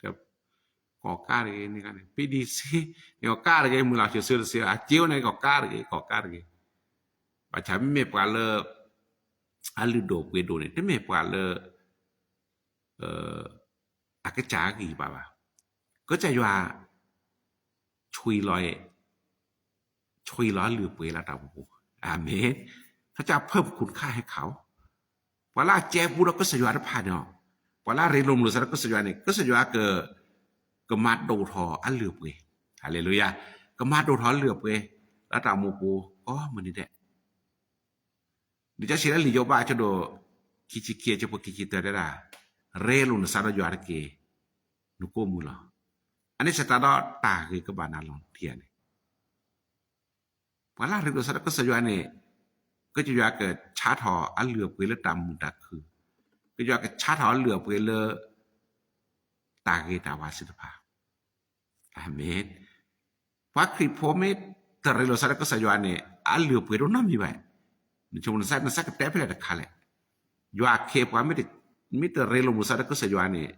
ကဲ ကိးကါတဂ့ၤန့ၣ်, ပံဒံစ့ န့ၣ်ကိးကါတဂ့ၤ, မုၢ်လၢ်စၢၤစၢၤတစ့ အစ့အိၣ်န့ၣ် ကိးကါတဂ့ၤ ကိးကါတဂ့ၤ, ဘၣ်ဆၣ်မ့မ့ၢ်ပှၤလၢ အလုၢ်ဒိၣ်ပှ့ၤဒိၣ်န့ၣ် တမ့ၢ်ပှၤလၢ အကစၢ်အဂံၢ်ဘၣ်ဘၣ်, ကစၢ်ယွၤ ဆွံလီၤ ဆွံလီၤအလုၢ်အပှ့ၤလၢတၢ်အိၣ်မူပူၤ, အၤမ့ၣ်, ဖဲကၢ်ဖၢၣ်မုၢ်ခုၣ်ခါဟဲခးအီၤ, ပှၤလၢအကဲဘူးဒီးကစၢ်ယွၤတဖၣ်န့ၣ်, ပှၤလၢအရ့လိာ်မုာ်လိာ်စးဒီးကစၢ်ယွၤန့ၣ် ကစၢ်ယွၤက ကမၤဒိၣ်ထီၣ်အလုၢ်အပှ့ၤ, ဟၤလ့လူယၤ, ကမၤဒိၣ်ထီၣ်အလုၢ်အပှ့ၤ လၢတၢ်အိၣ်မူပူၤ ကိးမုၢ်နံၤဒဲး ဒ်ကစံးလၢလံာ်ယိၤဘးအဆၢဒိၣ် ခံဆံခံ အဆၢဖိခံဆံသၢ တဲဒၣ်, ရ့လိာ်နသးဒီးယွၤတက့ၢ်, နကိးမုၢ်လီၤ. အန့ၣ်စ့ၢ်ကီးဒီးတၢ်ဂ့ၤကဘၣ်နၤလီၤ ထံၣ်ဧါန့ၣ် ပှၤလၢအရ့လိာ်သးဒီးကစၢ်ယွၤန့ၣ်, ကစၢ်ယွၤကဆါထီၣ်အလုၢ်အပှ့ၤလၢတၢ်မုာ်တၢ်ခုၣ်, ကစၢ်ယွၤကဆါထီၣ်အလုၢ်အပှ့ၤလၢ တၢ်ဂ့ၤတၢ်ဝါသ့ၣ်တဖၣ်. အၤမ့ၣ်. ပှၤခရံာ်ဖိမ့ၢ်တရ့လိာ်သးဒီးကစၢ်ယွၤန့ၣ် အလုၢ်အပှ့ၤတအိၣ်နီတမံၤဘၣ်. နဆိကမိၣ် နသးကတဲဖဲလဲၣ်တခါလဲၣ်. ယွၤအခ့အပှၤ မ့ၢ်တရ့လိာ်မုာ်သးဒီးကစၢ်ယွၤန့ၣ်,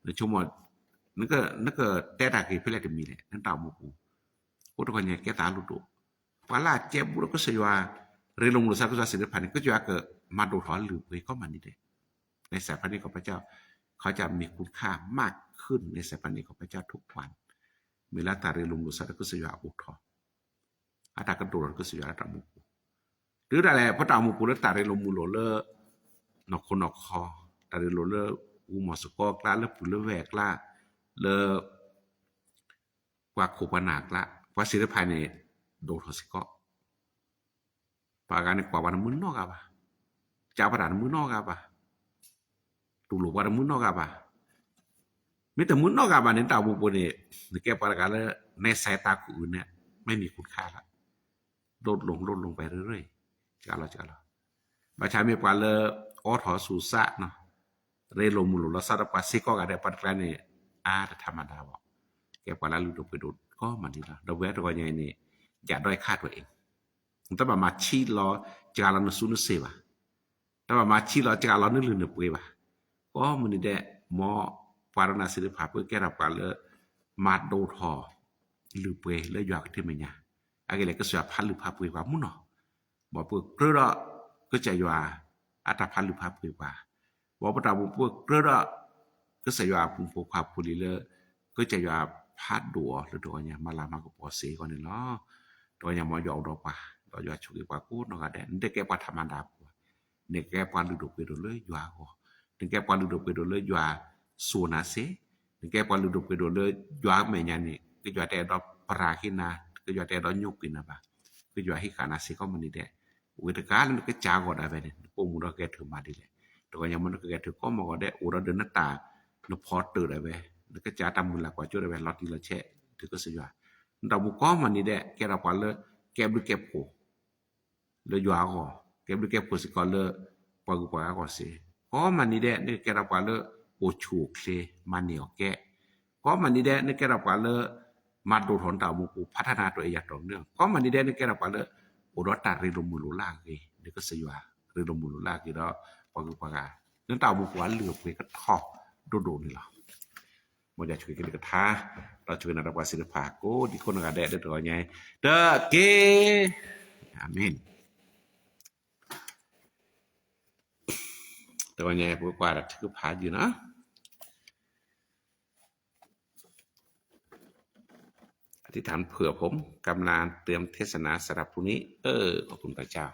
နဆိကမိၣ် နကတဲတၢ်ဂ့ၤဖဲလဲၣ်တမံၤလဲၣ် နတၢ်အိၣ်မူပူၤ. အိၣ်တဂီၢ်ညါကဲသးအလိၣ်ဒိၣ်, ပှၤလၢအကဲဘူးဒီးကစၢ်ယွၤ, ရ့လိာ်မုာ်လိာ်သးကစၢ်ယွၤသ့ၣ်တဖၣ်န့ၣ် ကစၢ်ယွၤကမၤဒိၣ်ထီၣ်အလုၢ်အပှ့ၤကိးမုၢ်နံၤဒဲး. ในสถาบันนี้ของพระเจ้า เขาจะมีคุณค่ามากขึ้น ในสถาบันนี้ของพระเจ้าทุกวัน. မ့ၢ်လၢတၢ်ရ့လိာ်မုာ်လိာ်သးဒီးကစၢ်ယွၤအိၣ်ထီၣ်, အတၢ်ကဒိၣ်ထီၣ်ဒီးကစၢ်ယွၤလၢတၢ်အိၣ်မူပူၤ, တုၤဒၣ်လဲာ် ပတၢ်အိၣ်မူပူၤလၢတၢ်ရ့လိာ်မုာ်လိာ်လၢ နီၢ်ခိနီၢ်ခီ, တၢ်ရ့လိာ်လၢ အူမီၢ်စကီအကျါ, လၢပုၢ်လၢဝဲၢ်အကျါ, လၢ ပှၤခိၣ်ပှၤနၢ်အကျါ, ပှၤသ့ၣ်တဖၣ်န့ၣ် ဒိၣ်ထီၣ်စ့ၢ်ကီး. ပှၤဂၤန့ၣ် ကွၢ်ပှၤတမုာ်နီတဂၤဘၣ်, ကးပှၤတၢ်တမုာ်နီတဂၤဘၣ်, တူၢ်လိာ်ပှၤတမုာ်နီတဂၤဘၣ်. မ့ၢ်တမုာ်နီတဂၤဘၣ်န့ၣ် တၢ်အိၣ်မူပူၤန့ၣ် နကဲပှၤတဂၤလၢ ในสายตาคนอื่น မ့ၢ်မံၤကူၣ်ခါလီၤ, ဒိၣ်လီၤဒိၣ်လီၤပဲၤရ့ရ့, ကလီၤကလီၤ. ဘၣ်ဆၣ်မ့ၢ်ပှၤလၢ အိးထီၣ်ဆူၣ်စးနီၤ, ရ့လိာ်မုာ်လိာ်လီၤသးဒီးပှၤစ့ၢ်ကီးဂၤဒဲး ပှၤတကျါန့ၣ် အါတထးမၤဒၣ်ဘၣ်, ကဲပှၤလၢလုၢ်ဒိၣ်ပှ့ၤဒိၣ်ကိးမုၢ်နံၤလီၤ. ဒီပုၢ်ဝဲၢ်တဂီၢ်ညါအံၤန့ၣ် ယၤဒီးခါထွဲအံၤ တဘၣ်မၤဆံးလီၤစှၤလီၤနစုနစ့ၢ်ဘၣ်, တဘၣ်မၤဆံးလီၤစှၤလီၤနလုၢ်နပှ့ၤဘၣ်. ကိးမုၢ်နံၤဒဲး မ်ပှၤဒီးနၤသ့ၣ်တဖၣ် ပကဲထီၣ်ပှၤလၢ မၤဒိၣ်ထီၣ်လုၢ်ပှ့ၤလၢယွၤကထံၣ်မဲာ်ညါ, အဂ့ၢ်လၢကစၢ်ယွၤဖးလုၢ်ဖးပှ့ၤပှၤမုၢ်နီၤ. မ်ပကြၢးဒီး ကစၢ်ယွၤ အတၢ်ဖးလုၢ်ဖးပှ့ၤပှၤ, မ်ပတၢ်အိၣ်မူပကြၢးဒီး ကစၢ်ယွၤအပူၤဖိခွါဖိလံၤလၢ ကစၢ်ယွၤဖးဒိၣ်အီၤလၢတဂီၢ်ညါ မၤလၤမၤကပီၤစ့ၢ်ကီးန့ၣ်လီၤ. တဂီၢ်ညါမ်ယွၤအိၣ်ဒီးပှၤ, ဒီးယွၤဆိၣ်ဂ့ၤပှၤကိးနီၢ်ဂၤဒဲး, နတကဲပှၤထးမၤဒၣ်ပှၤ, နကဲပှၤလုၢ်ဒိၣ်ပှ့ၤဒိၣ်လၢယွၤအဂီၢ်, နကဲပှၤလုၢ်ဒိၣ်ပှ့ၤဒိၣ်လၢယွၤစိာ်နၤစ့ၢ်, နကဲပှၤလုၢ်ဒိၣ်ပှ့ၤဒိၣ်လၢယွၤမဲာ်ညါန့ၣ် ကစၢ်ယွၤတအဲၣ်ဒိးပရၤက့ၤနၤ, ကစၢ်ယွၤတအဲၣ်ဒိးညိကွံာ်နၤဘၣ်, ကစၢ်ယွၤဟံးဃာ်နၤစ့ၢ်ကီးမုၢ်နံၤဒဲး. ဝံၤတကးလၢနကစၢ်အဂီၢ်ဒၣ်ဝဲန့ၣ် နကအိၣ်မူဒီးကဂဲၤထၢၣ်မၤဒ်လဲၣ်. တဂီၢ်ညါမ်နကဂဲၤထၢၣ်ကိးမုၢ်ဂီၤဒဲး အိၣ်ဒီးဒုးနတၢ် နဖီတၢၢ်ဒၣ်ဝဲ, နကစၢ်တၢ်မုၢ်လၢ်ကွၢ်စိဒၣ်ဝဲ လီၤတံၢ်လီၤဆဲး ဒုးကစၢ်ယွၤ, နတၢ်အိၣ်မူကိးမုၢ်နံၤဒဲး ကဲထီၣ်ပှၤလၢ ကဲဘျုးကဲဖှိၣ် လၢယွၤအဂီၢ်, ကဲဘျုးကဲဖှိၣ်စ့ၢ်ကီးလၢ ပှၤဂုၤပှၤဂၤအဂီၢ်စ့ၢ်, ကိးမုၢ်နံၤဒဲး နကကဲထီၣ်ပှၤလၢ အိၣ်ဆူၣ်အိၣ်ချ့ မၤန့ၢ်အီၣ်ကဲ, ကိးမုၢ်နံၤဒဲး နကဲထီၣ်ပှၤလၢ မၤဒိၣ်ထီၣ်နတၢ်အိၣ်မူပူၤ ဖးထါနၤတၢ်အဲၣ်ယၤတီၢ်န့ၣ်, ကိးမုၢ်နံၤဒဲး နကဲထီၣ်ပှၤလၢ အိၣ်ဒီးတၢ်ရ့လိာ်မုာ်လိာ်လၢအဂ့ၤ ဒုးကစၢ်ယွၤ, ရ့လိာ်မုာ်လိာ်လၢအဂ့ၤဒီး ပှၤဂုၤပှၤဂၤ, နတၢ်အိၣ်မူပူၤအလုၢ်အပှ့ၤကထီၣ်ဒိၣ်ဒိၣ်န့ၣ်လီၤ. မ်ယွၤဆိၣ်ဂ့ၤက့ၤနကထါ, ဒီးဆိၣ်ဂ့ၤနၤဒီးပှၤသ့ၣ်တဖၣ် ကိးဒံကိးနီၢ်ဂၤဒဲး လၢတဂီၢ်ညါအံၤ, တက့ၢ်. အၤမ့ၣ်. တဂီၢ်ညါအံၤ ပကကွၢ်တၢ်ထုကဖၣ်ယုာ်နီၤ. อธิษฐานเผื่อผม กำลังเตรียมเทศนาสำหรับพรุ่งนี้ เออ ขอบคุณพระเจ้า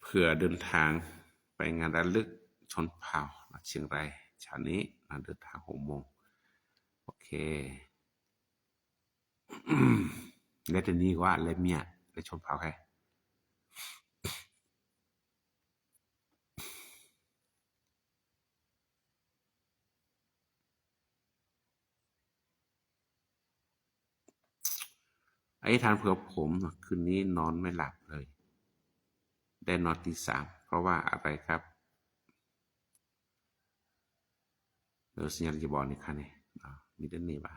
เผื่อเดินทางไปงานรำลึกชนเผ่าเชียงรายเช้านี้นะ เดินทางหกโมง โอเค လဲၤတနံၤကွၢ် လဲၤမံၤ လဲၤဆိၣ်ဖးခဲ อธิษฐานเผื่อผม คืนนี้นอนไม่หลับเลย ได้นอนตีสาม เพราะว่าอะไรครับ เออ สัญญาณจะบอกนี่ค่ะนี่ มีแต่นี่บ่า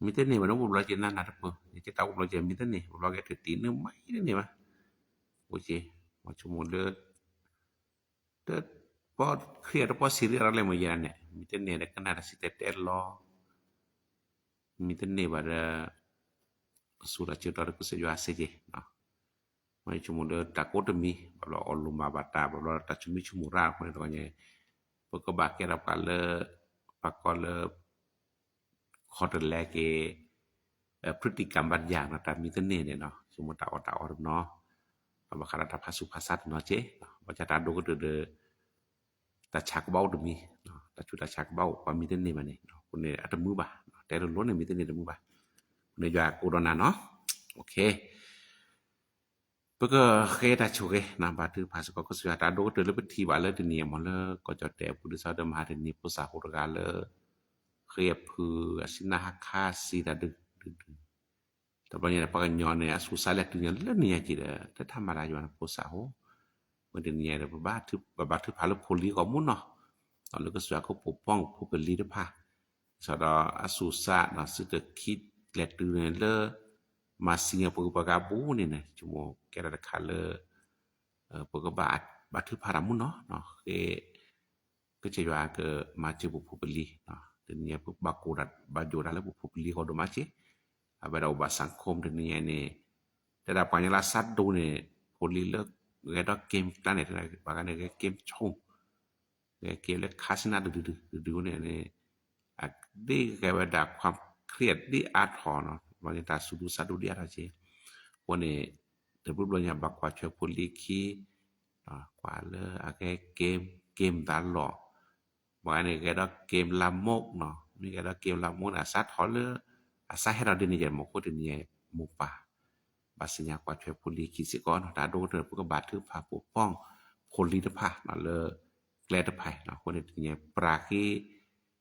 မ့ၢ်တန့ၢ်ဘၣ်ဒီး အိၣ်ဘျီက့ၤနၤနၤတပၢၢ်, ယကတၢ်အိၣ်ဘျီက့ၤ မ့ၢ်တန့ၢ် ဘျီက့ၤထုးတံၢ်နုာ်မး မ့ၢ်တန့ၢ်ဘၣ်, အိၣ်က့ၤ မၤဆိကမိၣ်လၢ တပီခရံာ်တပီစံးရ့ၣ်ရလဲၣ်မ့ၢ်ယဲန့ၣ် မ့ၢ်တန့ၢ်ဒီးကနၣ်တၢ်စံၣ်တဲၤတဲလီၤ မ့ၢ်တန့ၢ်ဘၣ်ဒီး အစူၢ်တၢ်စၢၤတီၤဒီးကစၢ်ယွၤစ့ၢ်ကီး, မ့ၢ်ဆိကမိၣ်လၢတၢ်ကိးတမံၤ ဘၣ်ဘျီအီၣ်လိာ်မၤဘၣ်တၢ် ဘၣ်ဘျီတၢ်ဆိမိၣ်ဆိကမိၣ်ရၣ်အဃိန့ၣ်တဂီၢ်ညါ ပကဘၣ်ကဲထီၣ်ပှၤလၢ ပှၤကီလၢ ခီတလဲက့ၤ พฤติกรรมบางอย่าง တၢ်မ့ၢ်တန့ၢ်န့ၣ် ဆိကမိၣ်တၢ်အီၣ်တၢ်အီတနီၤ, ဘၣ်ဃးဒီးတၢ်ဖးဆူးဖးဆါတနီၤက့, ဘၣ်ဆၣ်တၢ်ဒိၣ်ကတၢၢ်ဒီး တၢ်ဆါကဘၣ်အိၣ်တမံၤ, တၢ်ဆူးတၢ်ဆါကဘၣ်အိၣ် ပှၤမံတန့ၢ်ဘၣ်န့ၣ် အဃိန့ၣ် အတမုာ်ဘၣ်, တဲလိၤလိၤန့ၣ် မံတန့ၢ်တမုာ်ဘၣ်, အဃိန့ၣ်ယွၤကအိၣ်ဒီးနၤနီၤ, ပကဃ့တၢ်ဆိၣ်ဂ့ၤနီၤ ဘါထုကဖၣ်စ့ၢ်ကီး ကစၢ်ယွၤ တၢ်ဒိၣ်ကတၢၢ်လၢပထံၣ်ဘၣ်လၢတနံၤအံၤမ့ၢ်လၢ ကီၢ်ကၠီၣ်တဲၣ်အပူၤ ဒ်သိးဒီးမဟါတနံၤ ဖိသၣ်ဖိတဂၤလၢ ဃ့ၢ်အဖုအဆံနၢ်ဟါခါဆံးတၢ်ဒုးဒုးဒုး တဘျီညါန့ၣ် ပှၤကညီန့ၣ် အဆူးစၢ်လဲၤတုၤညါလၢနံၤညါက့ၤဒီး တထါမၤတၢ်ယွၤန့ၣ်ဖိသၣ်ဧိၤ, မ့ၢ်တနံၤညါဒီး ပဘၣ်ထုကဖၣ်လၢဖိလံၤအဂီၢ်မူနီၤ, လၢကစၢ်ယွၤကပိာ်ပီၢ်ဖိပလံၤတဖၣ်, ဒ်သိးဒီးအဆူးစၢ်နီၤ စုတခံလဲၤတုၤန့ၣ်လၢ မၤစံၣ်ညီၣ်ပှၤဂုၤပှၤဂၤအပူၤန့ၣ်န့ၣ် ယမိၢ်ကဲထီၣ်တခါလၢ ပကဘၣ်ဘါထုကဖၣ်တၢ်မူနီၤ, ဃ့ ကစၢ်ယွၤကမၤစၢၤပဖိပလံၤ, တနံၤညါပဘၣ်ကိၢ်တၢ်ဘၣ်ယိၣ်တၢ်လၢပဖိပလံၤအဂီၢ်ဒိၣ်မးက့ၤ, အဝဲဒၣ်အိၣ်ဘၣ်စၣ်ခိၣ်တနံၤညါန့ၣ်, တဲဒၣ်ပှၤကညီလၢအစးဒိၣ်န့ၣ် ဖိလံၤလၢဂဲၤဒီး game ကျါန့ၣ် တဲဒၣ်ပှၤဂၤန့ၣ် ဂဲၤ game ဆိ ဂဲၤ game လၢခါဆံနၢ်ဒုးဒုးဒုးဒုးန့ၣ်န့ၣ် အဒ်ဂဲၤဝဲဒၣ် ความเครียด ဒ်အါထီၣ်နီၤ, ဘျီညါတၢ်စူးဒူစးဒူဒ်အါထီၣ်က့ၤ, အဃိန့ၣ် တဘျီဘျီညါဘၣ်ကွၢ်ထွဲဖိလံၤခံ ကွၢ်လၢအဂဲၤ game game သးလီၢ်, ပှၤန့ၣ်ဂဲၤဒီး game လၢမူးနီၤ, မ့ၢ်ဂဲၤဒီး game လၢမူးန့ၣ် အစးထီၣ်လၢ အစးဟဲထီၣ်ဒ်န့ၣ်ယဲၢ်မ့ၢ်အဃိတနံၤညါ မိၢ်ပၢ် ဘၣ်သ့ၣ်ညါကွၢ်ထွဲဖိလံၤခံစ့ၢ်ကီးနီၤ, တၢ်ဒိၣ်ကတၢၢ် ပကဘါထုကဖၣ်ပိာ်ပီၢ်ဖိလံၤတဖၣ်နီၤ လၢကျဲတဖၣ်အံၤနီၤ, အဃိန့ၣ်တနံၤညါ ပြၢက့ၤ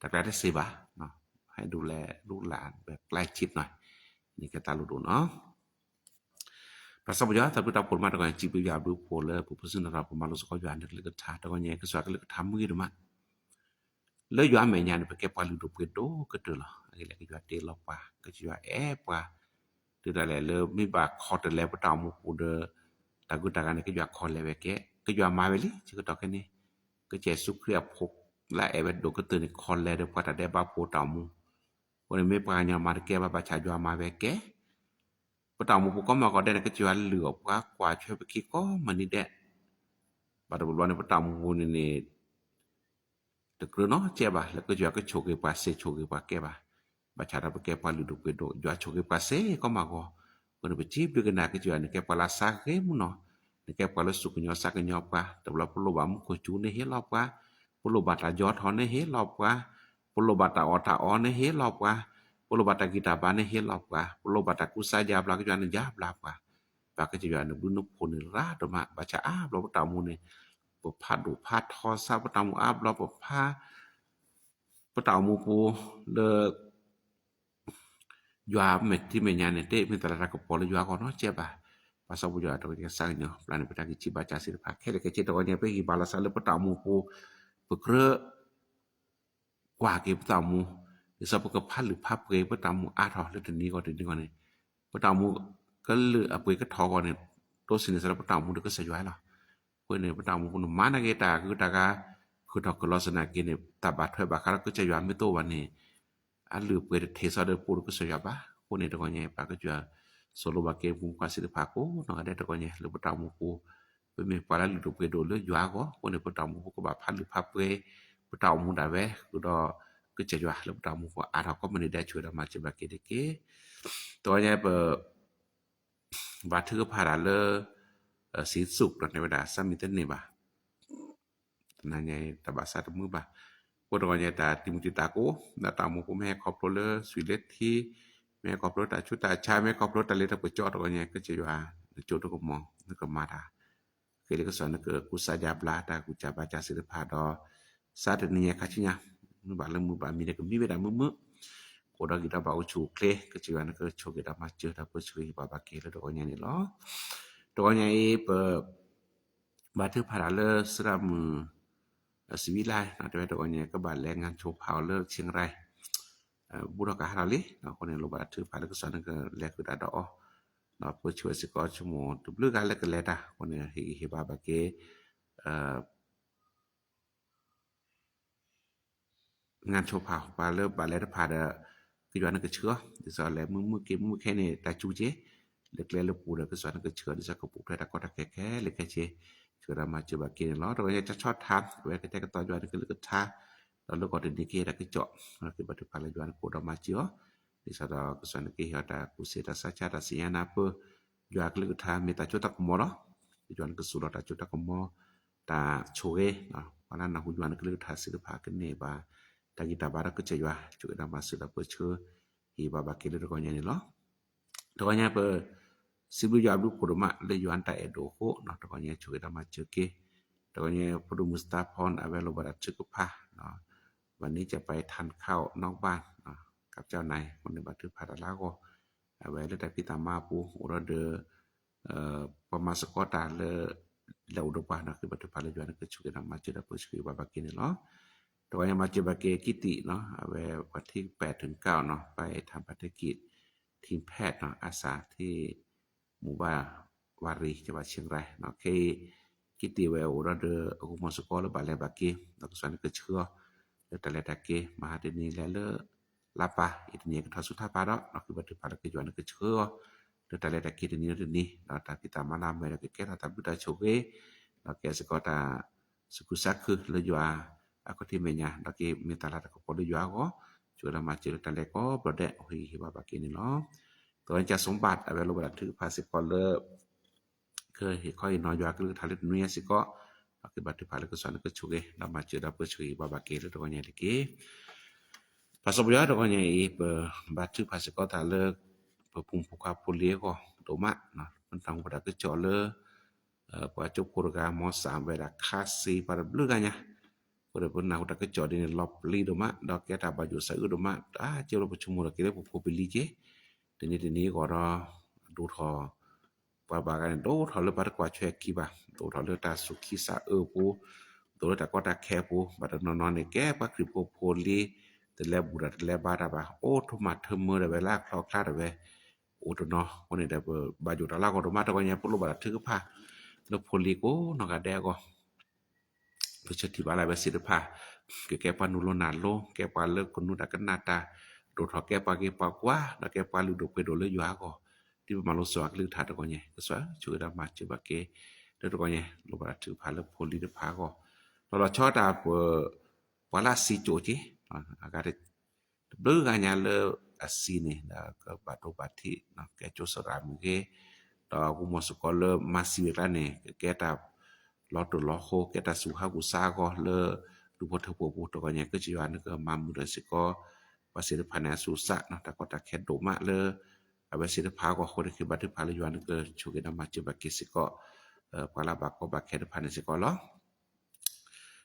တၢ်ကျဲတစ့ၢ်ဘၣ်, ဟဲဒုးလဲၤ လုၢ်လၢ် แบบใกล้ชิดหน่อย န့ၣ်ကဲတၢ်လိၣ်ဒိၣ်နီၤ တၢ်စံးပတြၢၤ တၢ်ဘျုးတၢ်ဖှိၣ်မး တဂီၤညါ စံးဘျုးယွၤဘျုးဖှိၣ်လၢပပူၤစံနရီ ပမၤလိစ့ၢ်ကီးယွၤန့ၣ်ကလုၢ်ကထါ, တဂီၤညါ ကစၢ်ကလုၢ်ကထါမုၢ်ဂ့ၤဒိၣ်မး, လၢယွၤအမဲာ်ညါန့ၣ် ပကဲပှၤလုၢ်ဒိၣ်ပှ့ၤဒိၣ်ကတၢၢ်လီၤ. အဂ့ၢ်လၢကစၢ်ယွၤတ့လီၤပှၤ, ကစၢ်ယွၤအဲၣ်ပှၤ, တုၤဒၣ်လဲာ်လၢမ့ၢ်ဘၣ်ခီတလဲပတၢ်အိၣ်မူပူၤဒီး တၢ်ဂုၤတၢ်ဂၤန့ၣ် ကစၢ်ယွၤခီလဲဝဲကဲ, ကစၢ်ယွၤမၤဝဲလံ ဆၢကတီၢ်ခဲအံၤန့ၣ်, ကစၢ်ယ့ၣ်ၡူးခရံာ်အဖိလၢအအဲၣ်ဝဲဒိၣ်ကတၢၢ်န့ၣ် ခီလဲဒီးပှၤတၢ်ဒဲးဘးဖိတၢ်အိၣ်မူ, အဃိန့ၣ်မ့ၢ်ပှၤကညီမၤတကဲဘၣ် ဘၣ်ဆၣ်ယွၤမၤဝဲကဲ ပတၢ်အိၣ်မူပူၤကိးမံၤကိးဒဲးန့ၣ် ကစၢ်ယွၤလုၢ်အီၣ်ပှၤကွၢ်ထွဲပခံကိးမုၢ်နံၤဒဲး, ဘၣ်တဘျီဘျီန့ၣ် ပတၢ်အိၣ်မူပူၤန့ၣ်န့ၣ် တကြၢးနီတစဲးဘၣ် လၢကစၢ်ယွၤကဆိၣ်ဂ့ၤပှၤစ့ ဆိၣ်ဂ့ၤပှၤကဲဘၣ်, ဘၣ်ဆၣ်ဒီးပကဲပှၤလုၢ်ဒိၣ်ပှ့ၤဒိၣ် ယွၤဆိၣ်ဂ့ၤပှၤစ့ကိးမံၤကိး, အဃိန့ၣ် ပစံးဘျုးက့ၤနၤ ကစၢ်ယွၤန့ၣ်ကဲပှၤလၢအစးဂ့ၤမူနီၤ, နကဲပှၤလၢစူၢ်ကညီစးကညီပှၤ, တဘျီပလိၣ်ဘၣ်မူခိၣ်စူၤန့ၣ်ဟ့ၣ်လီၤပှၤ, ပလိၣ်ဘၣ်တၢ်ယီထီၣ်န့ၣ်ဟ့ၣ်လီၤပှၤ, ပလိၣ်ဘၣ်တၢ်အီၣ်တၢ်အီန့ၣ်ဟ့ၣ်လီၤပှၤ, ပလိၣ်ဘၣ်တၢ်ဂံၢ်တၢ်ဘါန့ၣ်ဟ့ၣ်လီၤပှၤ, ပလိၣ်ဘၣ်တၢ်ကူစါယါဘျါ ကစၢ်ယွၤန့ၣ်ယါဘျါပှၤ, ပှၤကစၢ်ယွၤန့ၣ်ဘျုးနဖှိၣ်န့ၣ်ရၤဒိၣ်မး, ဘၣ်ဆၣ်အါဘျီပတၢ်အိၣ်မူန့ၣ် ပဖးဒိၣ်ဖးထီစးပတၢ်အိၣ်မူအါဘျီ ပဖး ပတၢ်အိၣ်မူပူၤလၢ ယွၤမဲာ်ထံမဲာ်ညါန့ၣ် တမ့ၢ်သရၣ်တၢ်ကပီၤလၢယွၤအဂီၢ်နီတစဲးဘၣ်, ပၢ်စီပူၤယွၤတဂီၤညါစးကညီၤ ပျၢ်န့ၣ် ပတၢ်ဂံၢ်ဆံးဘါစၢ်သ့ၣ်တဖၣ် ခဲလၢာ်ခဲဆ့တဂီၤညါ ပဟ့ၣ်ဘါလီၤစးလၢပတၢ်အိၣ်မူပူၤ ပကြၢး ကွၢ်က့ၤပတၢ်အိၣ်မူ, ဒ်သိးပကဖးလုၢ်ဖးပှ့ၤပတၢ်အိၣ်မူအါထီၣ်လၢတနံၤဂီၢ်တနံၤဂီၢ်န့ၣ်, ပတၢ်အိၣ်မူကလုၢ်အပှ့ၤကထီၣ်အဂီၢ်န့ၣ်, ဒိးသန့ၤစးလၢပတၢ်အိၣ်မူဒီးကစၢ်ယွၤလီၤ. အဃိန့ၣ် ပတၢ်အိၣ်မူပူၤန့ၣ် မၤနၢၤက့ၤတၢ်ဂုၤတၢ်ဂၤ ဃုာ်ထီၣ်ကလီၤစၢၤနာ်က့န့ၣ် တၢ်ဘၣ်ထွဲဘၣ်ဃးဒီးကစၢ်ယွၤမ့ၢ်တအိၣ်ဘၣ်န့ၣ် အလုၢ်အပှ့ၤတထံၣ်စီဒီးပအိၣ်ဒီးကစၢ်ယွၤဘၣ်. အဃိန့ၣ်တဂီၤညါ ပၢ်ကစၢ်ယွၤ ဆိၣ်လိဘၣ်က့ၤပမူပှၤသ့ၣ်တဖၣ်ကိးနီၢ်ဂၤဒဲးတဂီၤညါ လၢပတၢ်အိၣ်မူပူၤ ပမ့ၢ်ပှၤလၢလုၢ်ဒိၣ်ပှ့ၤဒိၣ်လၢယွၤအဂီၢ် အဃိန့ၣ် ပတၢ်အိၣ်မူပူၤကဘၣ်ဖးလုၢ်ဖးပှ့ၤ ပတၢ်အိၣ်မူဒၣ်ဝဲ ဃုာ်ဒီးကစၢ်ယွၤလၢပတၢ်အိၣ်မူပူၤအါထီၣ်ကိးမုၢ်နံၤဒဲး ဆိၣ်ဂ့ၤဒီးမၤစၢၤဘၣ်က့ၤတက့ၢ်. တဂီၤညါပ ဘါထုကဖၣ်တၢ်လၢ စံးစူၢ် ပှၤန့ၣ်ဝဲဒၣ် စၢ်မံၤတန့ၢ်ဘၣ် တနၤညါအံၤ တၢ်ဘၣ်စၢ်တမုာ်ဘၣ်. အဃိတဂီၤညါတၢ်တံၤမုၢ်တံၤသးကိး ဒ်တၢ်အိၣ်မူပူၤ မ့ၢ်ဟဲခီဖျိလၢ ဆွံလၢထံ မ့ၢ်ဟဲခီဖျိတၢ်ဆူးတၢ်ဆါ မ့ၢ်ဟဲခီဖျိတၢ်လ့တၢ်ပစီတဂီၤညါ ကစၢ်ယွၤ နကၠိတကမီၤ နကမၤတၢ် ဃ့လၢကစၢ်နကကူစါယါဘျါတၢ်ကူစါဘါစၢ်သ့ၣ်တဖၣ်ဒီး စးတနံၤညါခါဆူညါ မ့ၢ်ဘၣ်လၢမုာ်ဘၣ်မံန့ၣ် ကမံဝဲဒၣ်မုာ်မုာ် ကအိၣ်ဒီးဂံၢ်ဒီးဘါအိၣ်ဆူၣ်အိၣ်ချ့ ကစၢ်ယွၤနကဆိၣ်ဂ့ၤဒီးမၤစၢၤတၢ်ပၢဆှၢဟ့ၣ်ပှၤဘၣ်က့ၤလၢတဂီၤညါန့ၣ်လီၤ. တဂီၤညါအံၤ ပ ဘါထုကဖၣ်တၢ်လၢသရၣ်မုၣ် စံးဝံလါ တဲဝဲတဂီၤညါ ကဘၣ်လဲၤ งานโชว์พาว လၢ เชียงราย ဘူးထီၣ်ကဟးထီၣ်လံ အဃိန့ၣ် လိၣ်ဘၣ်တၢ်ထုကဖၣ်လၢကစၢ်နကလဲၤဃုာ်တၢ်ဒီးအီၤ ဒီးပၢဆှၢစ့ၢ်ကီးဆိကမိၣ်တဘျုးဂၤလၢကလဲၤတၢ် အဃိန့ၣ် ဟ့ၣ်ဂံၢ်ဟ့ၣ်ဘါဘၣ်က့ၤ งานโชว์พาว ပှၤလၢဘၣ်လဲၤတဖၣ်ဒီး ကစၢ်ယွၤနကဆှၢအီၤ ဒ်သိးလဲၤမုာ်မုာ်က့ၤမုာ်ခဲန့ၣ် တၢ်စူၤက့ၤ လဲၤကျဲလၢပူၤဒီး ကစၢ်ယွၤနကဆှၢ ဒ်သိးကပူၤဖျဲးတၢ်ကီတၢ်ခဲခဲလၢာ်ခဲဆ့ ဆှၢဒီးမၤစၢၤဘၣ်က့ၤန့ၣ်လီၤ. တဂီၤညါ ကဆီထါ အဝဲကတဲာ်ကတီၤယွၤနကလုၢ်ကထါ ဒီးလၢကီၢ်တနံၤကဟ့ၣ်တၢ်ကစီၣ် က့ၤဘါထုကဖၣ်လၢယွၤနကအိၣ်ဒီးမၤစၢၤအီၤ ဒ်သိးဒီးကစၢ်ယွၤနကဟ့ၣ်အီၤတၢ်ကူၣ်စ့တၢ်ဆါဆါတၢ်စံးညါနၢ်ပၢၢ် ယွၤကလုၢ်ကထါမ့ၢ်တၢ်စိတၢ်ကမီၤလီၤ. ယွၤနကစူၢ်လီၤတၢ်စိတၢ်ကမီၤ တၢ်ဆိၣ်ဂ့ၤ ပှၤလၢနၢ်ဟူယွၤန့ၣ်ကလုၢ်ကထါသ့ၣ်တဖၣ်ကန့ၢ်ဘၣ် တၢ်ဂံၢ်တၢ်ဘါဒီးကစၢ်ယွၤ ဆိၣ်ဂ့ၤဒီးမၤစၢၤဒီးပၢဆှၢ ဟ့ၣ်ဘၣ်ဘၣ်က့ၤလၢတဂီၤညါန့ၣ်လီၤ. တဂီၤညါပ စံးဘျုးယွၤအဘျုးဖှိၣ်ဒိၣ်မး လၢယွၤတၢ်အဲၣ်ဒိၣ်အဃိ တဂီၤညါဆိၣ်ဂ့ၤဒီးမၤစၢၤက့ၤ တဂီၤညါဖိဒိၣ်မုၢ်စတါဖီန့ၣ် အဝဲလိၣ်ဘၣ်တၢ်ထုကဖၣ် วันนี้จะไปทานข้าวนอกบ้าน กับเจ้านาย အဃိန့ၣ်ဘၣ်ထုကဖၣ်တၢ်လၢအဂီၢ် အဝဲလၢတၢ်ဖံးတၢ်မၤအပူၤ အိၣ်ဒီးဒီး ပှၤမၤစ့ၢ်ကီးတၢ်လၢ လဲၤအိၣ်ဒီးပှၤန့ၣ် ကဘၣ်ထုကဖၣ်လၢယွၤန့ၣ်ကဆိၣ်ဂ့ၤဒီးမၤစၢၤဒီးပၢဆှၢဘၣ်ဘၣ်က့ၤန့ၣ်လီၤ. တဂီၤညါမၤစၢၤဘၣ်က့ၤကံတံာ် အဝဲ วันที่แปดถึงเก้าเนาะ ไปทำภารกิจทีมแพทย์เนาะ อาสาที่หมู่บ้าน วารี จังหวัดเชียงรายเนาะ ခဲအံၤ ကံတံာ်ဝဲအိၣ်ဒီးဒီးအဂီၢ်မီၢ်စ့ၢ်ကီးလၢဘၣ်လဲၤဘၣ်က့ၤ ဒီးကစၢ်န့ၣ်ကဆှၢအီၤ လၢတၢ်လဲၤတၢ်က့ၤ မဟါတနံၤလဲၤလၢ လါပၢ် အံၤတနံၤကထီၣ်ဆူထါပၢ်ဒီး ဒီးကဘၣ်ထုကဖၣ်လၢကစၢ်ယွၤန့ၣ်ကဆှၢအီၤ လၢတၢ်လဲၤတၢ်က့ၤတနံၤဒီးတနံၤ ဒီးတၢ်ဖံးတၢ်မၤလၢအမဲာ်ဒီးကကဲထီၣ်တၢ်ဘျုးတၢ်ဆိၣ်ဂ့ၤ ဒီးကဲစ့ၢ်ကီးတၢ် စူၢ်က့ၤစူၢ်က့ၤလၢယွၤ အခီၣ်ထံးမဲာ်ညါ ဒီးက့ၤမ့ၢ်တၢ်လၤတၢ်ကပီၤလၢယွၤအဂီၢ် ဆိၣ်ဂ့ၤဒီးမၤစၢၤလၢတၢ်လဲၤကိးဘျီဒဲး အဟ့ၣ်ဂံၢ်ဟ့ၣ်ဘါဘၣ်က့ၤန့ၣ်လီၤ. တဂီၤညါကၠၢ်စိဘၣ် အဝဲလိၣ်ဘၣ်တၢ်ထုကဖၣ်စ့ၢ်ကီးလၢ ကဟ့ၣ်ခီဟ့ၣ်နီၤယွၤကလုၢ်ကထါလၢတနွံညါစ့ၢ်ကီး ဒီးကဘၣ်ထုကဖၣ်လၢကစၢ်န့ၣ်ကဆိၣ်ဂ့ၤ ဒီးမၤစၢၤဒီးပၢဆှၢဟ့ၣ်ဘါဘၣ်က့ၤလၢတဂီၤညါတက့ၢ်. ပှၤစီၤပယီၤတဂီၤညါအံၤ ပဘါထုကဖၣ်စ့ၢ်ကီးတၢ်လၢ ပဖိမုၣ်ဖိခွါဖိလံၤအဂီၢ်ဒိၣ်မး ပနၢ်ဟူပတၢ်ကစီၣ်လၢ ပှၤကၠိဖိတဂၤ မီစၢ်ဝဲဒၣ်ခါစ့ပှၤတဘျုးဂၤညါ အဃိဒီးပနၢ်ဟူတၢ်ကစီၣ်ဒ်န့ၣ် လီၤပျံၤဒိၣ်မး ဒီးကဲတၢ်ဘၣ်ယိၣ်စးအုးဒိၣ်မး တၢ်ကဲလၢပဆိကမိၣ်ဒီးက့ၤလၢပဖိပလံၤက့ၤ တနံၤတနံၤအဂီၢ်ဒီး ဒိၣ်ထီၣ် ပှၤဘၣ်ဂၤန့ၣ် ဒိၣ်ထီၣ်လၢပှၤတကွၢ်ထွဲအခံဘၣ် ဒိၣ်ထီၣ်လၢတၢ်သူၣ်ခံသးအုးအပူၤ ဒိၣ်လၢတၢ်ကီတၢ်ခဲအပူၤ ဘၣ်တနီၤနီၤန့ၣ် ကဲပှၤခရံာ်ဖိဖိလံၤ တလဲၤဘူၣ်တၢ်တလဲၤဘါတၢ်ဘၣ် အိၣ်ထီၣ်မၤထၢမၢဒီးဝဲလၢအချီအချါတဝဲ အိၣ်တနီၤ အဃိန့ၣ်ဒီး ပဘၣ်ယိၣ်တၢ်လၢအဂီၢ်ဒိၣ်မး တဂီၤညါ ပလိၣ်ဘၣ်တၢ်ထုကဖၣ် လၢဖိလံၤကိးနီၢ်ဂၤဒဲးအဂီၢ် ပဆၢထံၣ်ဘၣ်လၢအဝဲသ့ၣ်တဖၣ် ကကဲပှၤနုာ်လီၤနၢ်လိ ကဲပှၤလၢကနူးတၢ်ကနၣ်တၢ် ဒိၣ်ထီၣ်ကဲပှၤဂ့ၤပှၤကွၢ် ဒီးကဲပှၤလုၢ်ဒိၣ်ပှ့ၤဒိၣ်လၢယွၤအဂီၢ် ဒ်ပမၤလိစၢၤအကလုၢ်ကထါတဂီၤညါ ကစၢ်ဆိၣ်ဂ့ၤဒီးမၤစၢၤဘၣ်က့ၤ လၢတဂီၤညါ လိၣ်ဘၣ်တၢ်ထုကဖၣ်လၢဖိလံၤတဖၣ်အဂီၢ် လီၤလီၤဆီတၢ်ပ ပှၤလၢအစံၣ်ကိၣ်က့ၤ အဂၤ တဘျုးဂၤညါလၢအစံၣ်န့ၣ် ဒီးကဘၣ်ဒိဘၣ်ထံး ကဲကၠိစရၣ်မ့ၢ်ဂ့ၤ, ဒီးဂီၢ်မီၢ်စ့ၢ်ကီးလၢမၤစံၣ်ဝဲကျါန့ၣ် ကကဲတၢ်လီၤတိၢ်လီၤဃိ ကဲတၢ်စူၢ်ဟးဂူာ်စးအဂီၢ်လၢ ဒူဖိထၢဖိအပူၤ တဂီၤညါ ကစၢ်ယွၤန့ၣ်ကမၤမုာ်ဒီးစ့ၢ်ကီး ပှၤသ့ၣ်တဖၣ်န့ၣ်အသူၣ်စး တၢ်ကီတၢ်ခဲဒိၣ်မးလၢ အဝဲသ့ၣ်တဖၣ်အဂီၢ်အဃိန့ၣ် ကဘၣ်ထုကဖၣ်လၢယွၤန့ၣ်ကဆိၣ်ဂ့ၤဒီးမၤစၢၤဘၣ်က့ၤစ့ၢ်ကီး ပှၤလၢအဘၣ်ကီဘၣ်ခဲတဖၣ်န့ၣ်စ့ၢ်ကီးလီၤ.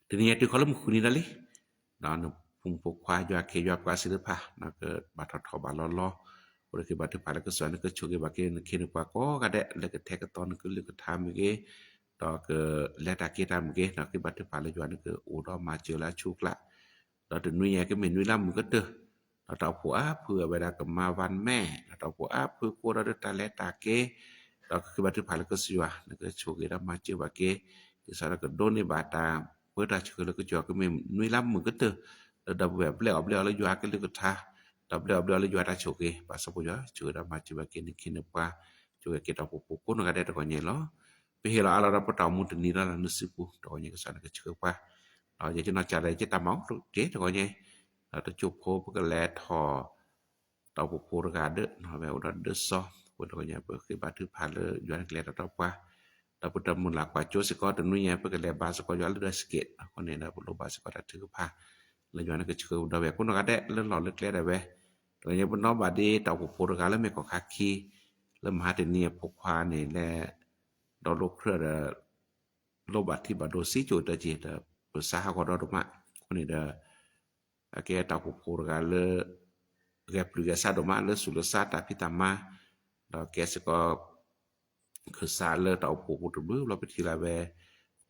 တနံၤညါတုၤခီလၢမုၢ်ဃုနံၤဒၣ်လံ ဒီးနဖိမုၣ်ဖိခွါယွၤခ့ယွၤပှၤသ့ၣ်တဖၣ် ကဘၣ်ထီၣ်ထီၣ်ဘၣ်လီၤလီၤ အဃိန့ၣ်ကဘၣ်ထုကဖၣ်လၢကစၢ်ယွၤန့ၣ်ကဆိၣ်ဂ့ၤဘၣ်က့ၤနခ့နပှၤကိးဂၤဒဲး လၢကထဲကသီနကလုၢ်ကထါမ့ၢ်ဂ့ၤ, ဒီးကလဲၤတၢ်က့ၤတၢ်မ့ၢ်ဂ့ၤ ဒီးကဘၣ်ထုကဖၣ်လၢယွၤန့ၣ်ကအိၣ်ဒီးမၤစၢၤလၢအဆူၣ်အကျါ ဒီးတနွံညါကမ့ၢ်နွံလါမုၢ်ကတၢၢ်, ဒီးတၢ်အိၣ်ဖှိၣ်အါဖုအဝဲဒၣ်ကမၤဝါမဲာ်, ဒီးတၢ်အိၣ်ဖှိၣ်အါဖုကအိၣ်ဒီးတၢ်လဲၤတၢ်က့ၤ, ဒီးကဘၣ်ထုကဖၣ်လၢကစၢ်ယွၤ နကဆိၣ်ဂ့ၤဒီးမၤစၢၤဘၣ်က့ၤ, ဒ်သိးဒီးကဒိးန့ၢ်ဘၣ်တၢ်ပၢတၢ်ဆှၢလၢကစၢ်ယွၤကမ့ၢ်နွံလါမုၢ်ကတၢၢ်, လၢဒီပုၢ်ဝဲၢ်ဘျဲၣ်အီၤဘျဲၣ်အီၤလၢယွၤကလုၢ်ကထါ, ဒီးဘျဲၣ်အီၤဘျဲၣ်အီၤလၢယွၤတၢ်ဆိၣ်ဂ့ၤ, ဘၣ်ဆၣ်ဖိယွၤဆိၣ်ဂ့ၤဒီးမၤစၢၤဘၣ်က့ၤနခ့နပှၤ, ဆိၣ်ဂ့ၤက့ၤတၢ်အိၣ်ဖှိၣ်ဖိကိးနီၢ်ဂၤဒဲးတဂီၤညါလီၤ. ပဟ့ၣ်လီၤအါလီၤဒီးပတၢ်အိၣ်မူတနံၤဒီးလၢနစုပူၤ တဂီၤညါကစၢ်နကဆှၢပှၤ, ဒီးယကနီၣ်ကၢ်ဒီးယကတၢ်မၤအိၣ်က့ၤတဂီၤညါ, ဒီးတစိၢ်ဖိပကလဲၤထီၣ် တၢ်အိၣ်ဖှိၣ်ဖိတဂၤဒီး အဝဲအိၣ်ဒီးဒၢစီ အဃိတဂီၤညါ ပဃ့ဘါထုကဖၣ်လၢယွၤန့ၣ်ကလဲၤတၢ်ဒီးပှၤ, ဒီးပတၢ်မုၢ်လၢ်ကွၢ်စိစ့ၢ်ကီး တနွံညါ ပကလဲၤဘါစ့ၢ်ကီးယွၤလၢဒၢးစက့း, အဃိန့ၣ်ဒီးပလိၣ်ဘၣ်စ့ၢ်ကီးတၢ်ထုကဖၣ် လၢယွၤန့ၣ်ကဆှၢဒီးဝဲကိးနီၢ်ဂၤဒဲး လၢလီၢ်လၢကျဲဒၣ်ဝဲ, တဂီၤညါပနီၣ်ဘၣ်ဒ်တၢ်အိၣ်ဖှိၣ်ဖိတဂၤလၢမ့ၢ်ကီၢ်ခါခံ လၢမဟါတနံၤအဖိခွါန့ၣ်လဲၤ ဒီးလိၣ်ကြၢးဒီး လိၣ်ဘၣ်ထံၣ်ဘၣ်ဒိစံၣ်ကၠိတၢ်က့ၤဒီး ပစးဟးဂီၤဒီးဒိၣ်မး, အဃိန့ၣ်ဒီး အကဲတၢ်အိၣ်ဖှိၣ်ဖိတဂၤလၢ ဂဲၤပျုၢ်ဂဲၤဆှးဒိၣ်မးလၢသူၣ်လၢသးတၢ်ဖံးတၢ်မၤ, ဒီးကဲစ့ၢ်ကီး ကစၢ်လၢတၢ်အိၣ်ဖှိၣ်ဖိတဘျုးဘျီပထံၣ်လၢအဝဲ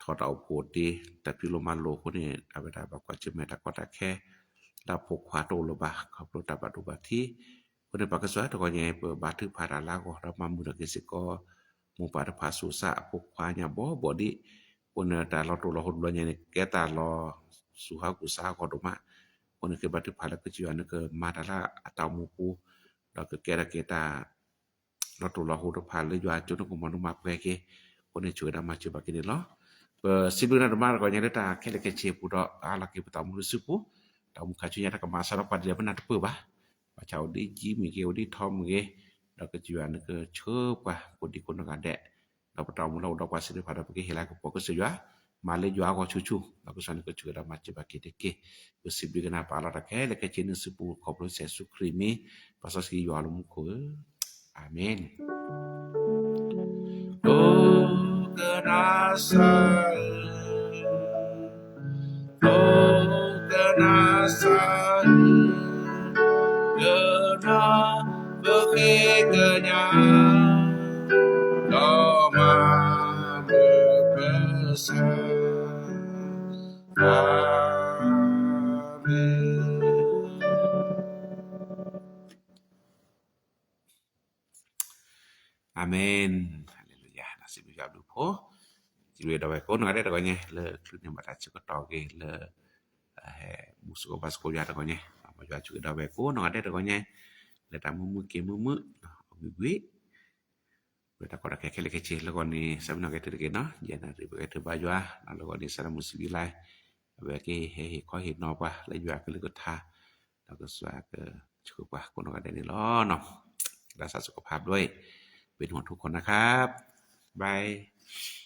ထီၣ်တၢ်အိၣ်ဖှိၣ်တ့ၢ် တၢ်ဖံးလိမၤလိအဃိန့ၣ် အဝဲဒၣ်ဘၣ်ကွၢ်ဆၢၣ်မဲာ်တၢ်ကီတၢ်ခဲ လၢအဖိခွါတအိၣ်လၢၤဘၣ် ခီဖျိတၢ်ဘၣ်ဒိဘၣ်ထံး, အဃိန့ၣ်ပကစၢ်တဂီၤညါ ပဘါထုကဖၣ်တၢ်လၢအဂီၢ် ဒီးမၤမုာ်ဒီးက့ၤစ့ၢ်ကီး မိၢ်ပၢ်တဖၣ်သူၣ်စးအဖိခွါညါဘီဘီဒံး, အဃိန့ၣ်တၢ်လီၤတိၢ်လီၤဟိတဘျီညါန့ၣ် ကဲတၢ်လီၤစူၤဟးကူၣ်စးဟးဂီၤဒိၣ်မး, အဃိန့ၣ်ဃ့ဘါထုကဖၣ်လၢကစၢ်ယွၤန့ၣ်ကမၤတၢ်လၢအတၢ်အိၣ်မူပူၤ, ဒီးကကဲထီၣ်က့ၤတၢ် လီၤတိၢ်လီၤဟိတဖၣ်လၢယွၤကၠိန့ၣ်ကမီၤန့ၣ်မၤပှဲၤက့ၤ, အဃိန့ၣ်ဆိၣ်ဂ့ၤဒီးမၤစၢၤဘၣ်က့ၤန့ၣ်လီၤ. ပစံးဘျုးနၤဒိၣ်မးတဂီၤညါလၢတၢ်ခဲလၢာ်ခဲဆ့အပူၤဒီး အါလီၤက့ၤပတၢ်အိၣ်မူလၢစုပူၤ, တၢ်အိၣ်မူခါဆူညါတၢ်ကမၤစၢၤဒီးပှၤဒ်လဲၣ်ပနၢ်တပၢၢ်ဘၣ်, ဘၣ်ဆၣ်အိၣ်ဒ်ကၠံမ့ၢ်ဂ့ၤ အိၣ်ဒ်ထီမ့ၢ်ဂ့ၤ, ဒီးကစၢ်ယွၤန့ၣ်ကဆှၢပှၤကိးဒံကိးနီၢ်ဂၤဒဲး, ဒီးပတၢ်အိၣ်မူလၢအိၣ်ဒီးပှၤသ့ၣ်တဖၣ်ဒီးပကဟ့ၣ်လၤကပီၤကစၢ်ယွၤ မၤလၢယွၤအဂီၢ်ဆူၣ်ဆူၣ်, ဒီးကစၢ်န့ၣ်ကဆိၣ်ဂ့ၤဒီးမၤစၢၤဘၣ်က့ၤတက့ၢ်. ပစံးဘျုးကနၣ်ပာ်လီၤတၢ်ခဲလၢာ်ခဲဆ့န့ၣ်ဆူပူၤ ခီဖျိကစၢ်ယ့ၣ်ၡူးခရံာ်မံၤ, ပၢ်စီဆှံယွၤလၢမူခိၣ်ဧၢ, အၤမ့ၣ်. အိကနၣ်စၢ်ဧၢ, အိကနၣ်စၢ်ဧၢ, ကနၣ်ပဃ့ကညး, ဒီးမၤမုာ်ပစၢ်, အၤမ့ၣ်. အၤမ့ၣ်, ဟါလ့လူယၤ, စံးဘျုးယွၤဘျုးဖှိၣ်, စံးဘျုးဒီပုၢ်ဝဲၢ်ကိးနီၢ်ဂၤဒဲးတဂီၤညါ လၢချုးန့ၢ်ဘၣ်တၢ်ဆၢကတီၢ်အဂ့ၤလၢ ဟဲမူဆိၣ်ဂ့ၤပှၤစ့ၢ်ကီးယွၤတဂီၤညါ, မ်ယွၤဆိၣ်ဂ့ၤဒီပုၢ်ဝဲၢ်ကိးနီၢ်ဂၤဒဲးတဂီၤညါ, လၢတၢ်မုာ်မုာ်က့ၤမုာ်မုာ်, အဂ့ၤဂ့ၤ ဝဲတၢ်ကီတၢ်ခဲခဲလၢာ်ခဲဆ့လၢဂီၤန့ၣ် ဆၢမုၢ်နီၢ်ကဲထီၣ်တက့ၢ်နီၤ, ယဲနၤရံၣ်ပကဲထီၣ်ဘါယွၤ, လၢဂီၤန့ၣ် စးထီၣ်မုၢ်ဆံးဘံလါ, အဝဲကဟဲဟ့ၣ်ခီဟ့ၣ်နီၤပှၤလၢယွၤအကလုၢ်ကထါ, ဒီးကစၢ်ကဆိၣ်ဂ့ၤပှၤကိးနီၢ်ဂၤဒဲးန့ၣ်လီၤ. သးစၢ်စ့ၢ်ကီးဖးဘျီအံၤ, ပ့ၤနီၣ်ထူၣ်ခီၣ်နၢ်ခါ, bye.